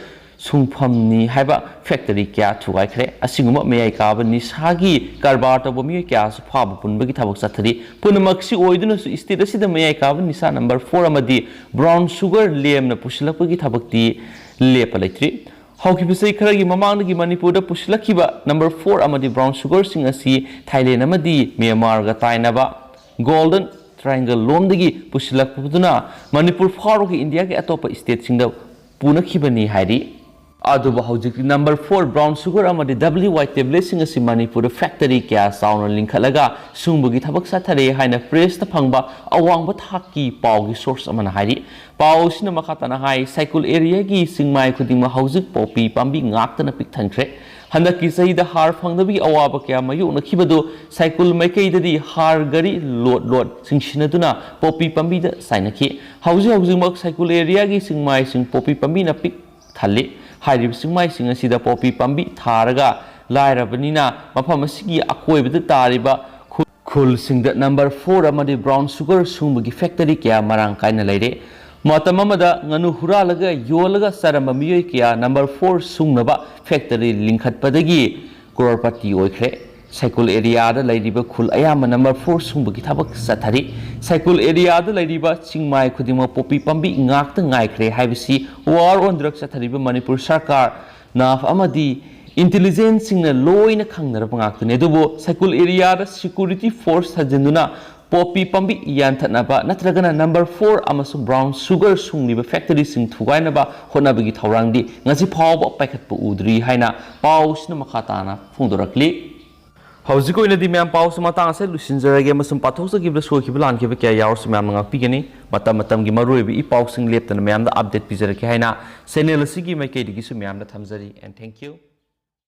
ꯁꯨꯡꯐꯝꯅꯤ ꯍꯥꯏꯕ ꯐꯦꯛꯇꯔꯤ ꯀꯌꯥ ꯊꯨꯒꯥꯏꯈ꯭ꯔꯦ꯫ ꯑꯁꯤꯒꯨꯝꯕ ꯃꯌꯥꯏ ꯀꯥꯕ ꯅꯤꯁꯥꯒꯤ ꯀꯔꯕꯥꯔ ꯇꯧꯕ ꯃꯤꯑꯣꯏ ꯀꯌꯥꯁꯨ ꯐꯥꯕ ꯄꯨꯟꯕꯒꯤ ꯊꯕꯛ ꯆꯠꯊꯔꯤ꯫ ꯄꯨꯝꯅꯃꯛꯁꯤ ꯑꯣꯏꯗꯨꯅꯁꯨ ꯁ꯭ꯇꯦꯠ ꯑꯁꯤꯗ ꯃꯌꯥꯏ ꯀꯥꯕ ꯅꯤꯁꯥ ꯅꯝꯕꯔ ꯐꯣꯔ ꯑꯃꯗꯤ ꯕ꯭ꯔꯥꯎꯟ ꯁꯨꯒꯔ ꯂꯦꯝꯅ ꯄꯨꯁꯤꯜꯂꯛꯄꯒꯤ ꯊꯕꯛꯇꯤ ꯂꯦꯞꯄ ꯂꯩꯇ꯭ꯔꯤ꯫ ꯍꯧꯈꯤꯕ ꯆꯍꯤ ꯈꯔꯒꯤ ꯃꯃꯥꯡꯗꯒꯤ ꯃꯅꯤꯄꯨꯔꯗ ꯄꯨꯁꯤꯜꯂꯛꯈꯤꯕ ꯅꯝꯕꯔ ꯐꯣꯔ ꯑꯃꯗꯤ ꯕ꯭ꯔꯥꯎꯟ ꯁꯨꯒꯔꯁꯤꯡ ꯑꯁꯤ ꯊꯥꯏꯂꯦꯟ ꯑꯃꯗꯤ ꯃ꯭ꯌꯥꯟꯃꯥꯔꯒ ꯇꯥꯏꯅꯕ ꯒꯣꯜꯗꯟ ꯇ꯭ꯔꯥꯏꯡꯒꯜ ꯂꯣꯝꯗꯒꯤ ꯄꯨꯁꯤꯜꯂꯛꯄꯗꯨꯅ ꯃꯅꯤꯄꯨꯔ ꯐꯥꯎꯔꯒ ꯏꯟꯗꯤꯌꯥꯒꯤ ꯑꯇꯣꯞꯄ ꯁ꯭ꯇꯦꯠꯁꯤꯡꯗ ꯄꯨꯅꯈꯤꯕꯅꯤ ꯍꯥꯏꯔꯤ꯫ ꯑꯗꯨꯕꯨ ꯍꯧꯖꯤꯛꯇꯤ ꯅꯝꯕꯔ ꯐꯣꯔ ꯕ꯭ꯔꯥꯎꯟ ꯁꯨꯒꯔ ꯑꯃꯗꯤ ꯗꯕ꯭ꯂꯤꯌꯨ ꯋꯥꯏꯠ ꯇꯦꯕ꯭ꯂꯦꯠꯁꯤꯡ ꯑꯁꯤ ꯃꯅꯤꯄꯨꯔꯗ ꯐꯦꯛꯇꯔꯤ ꯀꯌꯥ ꯆꯥꯎꯅ ꯂꯤꯡꯈꯠꯂꯒ ꯁꯨꯡꯕꯒꯤ ꯊꯕꯛ ꯆꯠꯊꯔꯦ ꯍꯥꯏꯅ ꯄ꯭ꯔꯦꯁꯇ ꯐꯪꯕ ꯑꯋꯥꯡꯕ ꯊꯥꯛꯀꯤ ꯄꯥꯎꯒꯤ ꯁꯣꯔꯁ ꯑꯃꯅ ꯍꯥꯏꯔꯤ꯫ ꯄꯥꯎ ꯑꯁꯤꯅ ꯃꯈꯥ ꯇꯥꯅ ꯍꯥꯏ, ꯁꯥꯏꯀꯨꯜ ꯑꯦꯔꯤꯌꯥꯒꯤ ꯆꯤꯡꯃꯥꯏ ꯈꯨꯗꯤꯡꯃꯛ ꯍꯧꯖꯤꯛ ꯄꯣꯄꯤ ꯄꯥꯝꯕꯤ ꯉꯥꯛꯇꯅ ꯄꯤꯛ ꯊꯟꯈ꯭ꯔꯦ꯫ ꯍꯟꯗꯛꯀꯤ ꯆꯍꯤꯗ ꯍꯥꯔ ꯐꯪꯗꯕꯒꯤ ꯑꯋꯥꯕ ꯀꯌꯥ ꯃꯥꯌꯣꯛꯅꯈꯤꯕꯗꯨ ꯁꯥꯏꯀꯨꯜ ꯃꯥꯏꯀꯩꯗꯗꯤ ꯍꯥꯔ ꯒꯥꯔꯤ ꯂꯣꯠ ꯂꯣꯠ ꯆꯤꯡꯁꯤꯟꯅꯗꯨꯅ ꯄꯣꯄꯤ ꯄꯥꯝꯕꯤꯗ ꯆꯥꯏꯅꯈꯤ꯫ ꯍꯧꯖꯤꯛ ꯍꯧꯖꯤꯛꯃꯛ ꯁꯥꯏꯀꯨꯜ ꯑꯦꯔꯤꯌꯥꯒꯤ ꯆꯤꯡꯃꯥꯏꯁꯤꯡ ꯄꯣꯄꯤ ꯄꯥꯝꯕꯤꯅ ꯄꯤꯛ ꯊꯜꯂꯤ꯫ ꯍꯥꯏꯔꯤꯕ ꯆꯤꯡꯃꯥꯏꯁꯤꯡ ꯑꯁꯤꯗ ꯄꯣꯄꯤ ꯄꯥꯝꯕꯤ ꯊꯥꯔꯒ ꯂꯥꯏꯔꯕꯅꯤꯅ ꯃꯐꯝ ꯑꯁꯤꯒꯤ ꯑꯀꯣꯏꯕꯗ ꯇꯥꯔꯤꯕ ꯈꯨ-, ꯈꯨꯜꯁꯤꯡꯗ ꯅꯝꯕꯔ ꯐꯣꯔ ꯑꯃꯗꯤ ꯕ꯭ꯔꯥꯎꯟ ꯁꯨꯒꯔ ꯁꯨꯡꯕꯒꯤ ꯐꯦꯛꯇꯔꯤ ꯀꯌꯥ ꯃꯔꯥꯡ ꯀꯥꯏꯅ ꯂꯩꯔꯦ꯫ ꯃꯇꯝ ꯑꯃꯗ ꯉꯥꯅꯨ ꯍꯨꯔꯥꯜꯂꯒ ꯌꯣꯜꯂꯒ ꯆꯥꯔꯝꯕ ꯃꯤꯑꯣꯏ ꯀꯌꯥ ꯅꯝꯕꯔ ꯐꯣꯔ ꯁꯨꯡꯅꯕ ꯐꯦꯛꯇꯔꯤ ꯂꯤꯡꯈꯠꯄꯗꯒꯤ ꯀ꯭ꯔꯣꯔꯄꯇꯤ ꯑꯣꯏꯈ꯭ꯔꯦ꯫ ꯁꯥꯏꯀꯨꯜ ꯑꯦꯔꯤꯌꯥꯗ ꯂꯩꯔꯤꯕ ꯈꯨꯜ ꯑꯌꯥꯝꯕ ꯅꯝꯕꯔ ꯐꯣꯔ ꯁꯨꯡꯕꯒꯤ ꯊꯕꯛ ꯆꯠꯊꯔꯤ꯫ ꯁꯥꯏꯀꯨꯜ ꯑꯦꯔꯤꯌꯥꯗ ꯂꯩꯔꯤꯕ ꯆꯤꯡꯃꯥꯏ ꯈꯨꯗꯤꯡꯃꯛ ꯄꯣꯄꯤ ꯄꯥꯝꯕꯤ ꯉꯥꯛꯇ ꯉꯥꯏꯈ꯭ꯔꯦ ꯍꯥꯏꯕꯁꯤ War on Drugs ꯆꯠꯊꯔꯤꯕ ꯃꯅꯤꯄꯨꯔ ꯁꯔꯀꯥꯔ, ꯅꯥꯐ ꯑꯃꯗꯤ ꯏꯟꯇꯦꯂꯤꯖꯦꯟꯁꯁꯤꯡꯅ ꯂꯣꯏꯅ ꯈꯪꯅꯔꯕ ꯉꯥꯛꯇꯅꯤ꯫ ꯑꯗꯨꯕꯨ ꯁꯥꯏꯀꯨꯜ ꯑꯦꯔꯤꯌꯥꯗ ꯁꯦꯀ꯭ꯌꯨꯔꯤꯇꯤ ꯐꯣꯔꯁ ꯊꯥꯖꯤꯟꯗꯨꯅ ꯄꯣꯄꯤ ꯄꯥꯝꯕꯤ ꯌꯥꯟꯊꯠꯅꯕ ꯅꯠꯇ꯭ꯔꯒꯅ ꯅꯝꯕꯔ ꯐꯣꯔ ꯑꯃꯁꯨꯡ ꯕ꯭ꯔꯥꯎꯟ ꯁꯨꯒꯔ ꯁꯨꯡꯂꯤꯕ ꯐꯦꯛꯇꯔꯤꯁꯤꯡ ꯊꯨꯒꯥꯏꯅꯕ ꯍꯣꯠꯅꯕꯒꯤ ꯊꯧꯔꯥꯡꯗꯤ ꯉꯁꯤ ꯐꯥꯎꯕ ꯄꯥꯏꯈꯠꯄ ꯎꯗ꯭ꯔꯤ ꯍꯥꯏꯅ ꯄꯥꯎꯁꯤꯅ ꯃꯈꯥ ꯇꯥꯅ ꯐꯣꯡꯗꯣꯔꯛꯂꯤ꯫ ꯍꯧꯖꯤꯛ ꯑꯣꯏꯅꯗꯤ ꯃꯌꯥꯝ ꯄꯥꯎꯁꯤ ꯃꯇꯥꯡ ꯑꯁꯤꯗ ꯂꯣꯏꯁꯤꯟꯖꯔꯒꯦ ꯑꯃꯁꯨꯡ ꯄꯥꯊꯣꯛꯆꯈꯤꯕꯗ ꯁꯣꯏꯈꯤꯕ ꯂꯥꯟꯈꯤꯕ ꯀꯌꯥ ꯌꯥꯎꯔꯁꯨ ꯃꯌꯥꯝꯅ ꯉꯥꯛꯄꯤꯒꯅꯤ꯫ ꯃꯇꯝ ꯃꯇꯝꯒꯤ ꯃꯔꯨꯑꯣꯏꯕ ꯏ ꯄꯥꯎꯁꯤꯡ ꯂꯦꯞꯇꯅ ꯃꯌꯥꯝꯗ ꯑꯞꯗꯦꯠ ꯄꯤꯖꯔꯛꯀꯦ ꯍꯥꯏꯅ ꯆꯦꯅꯦꯜ ꯑꯁꯤꯒꯤ ꯃꯥꯏꯀꯩꯗꯒꯤꯁꯨ ꯃꯌꯥꯝꯗ ꯊꯝꯖꯔꯤ꯫ And thank you.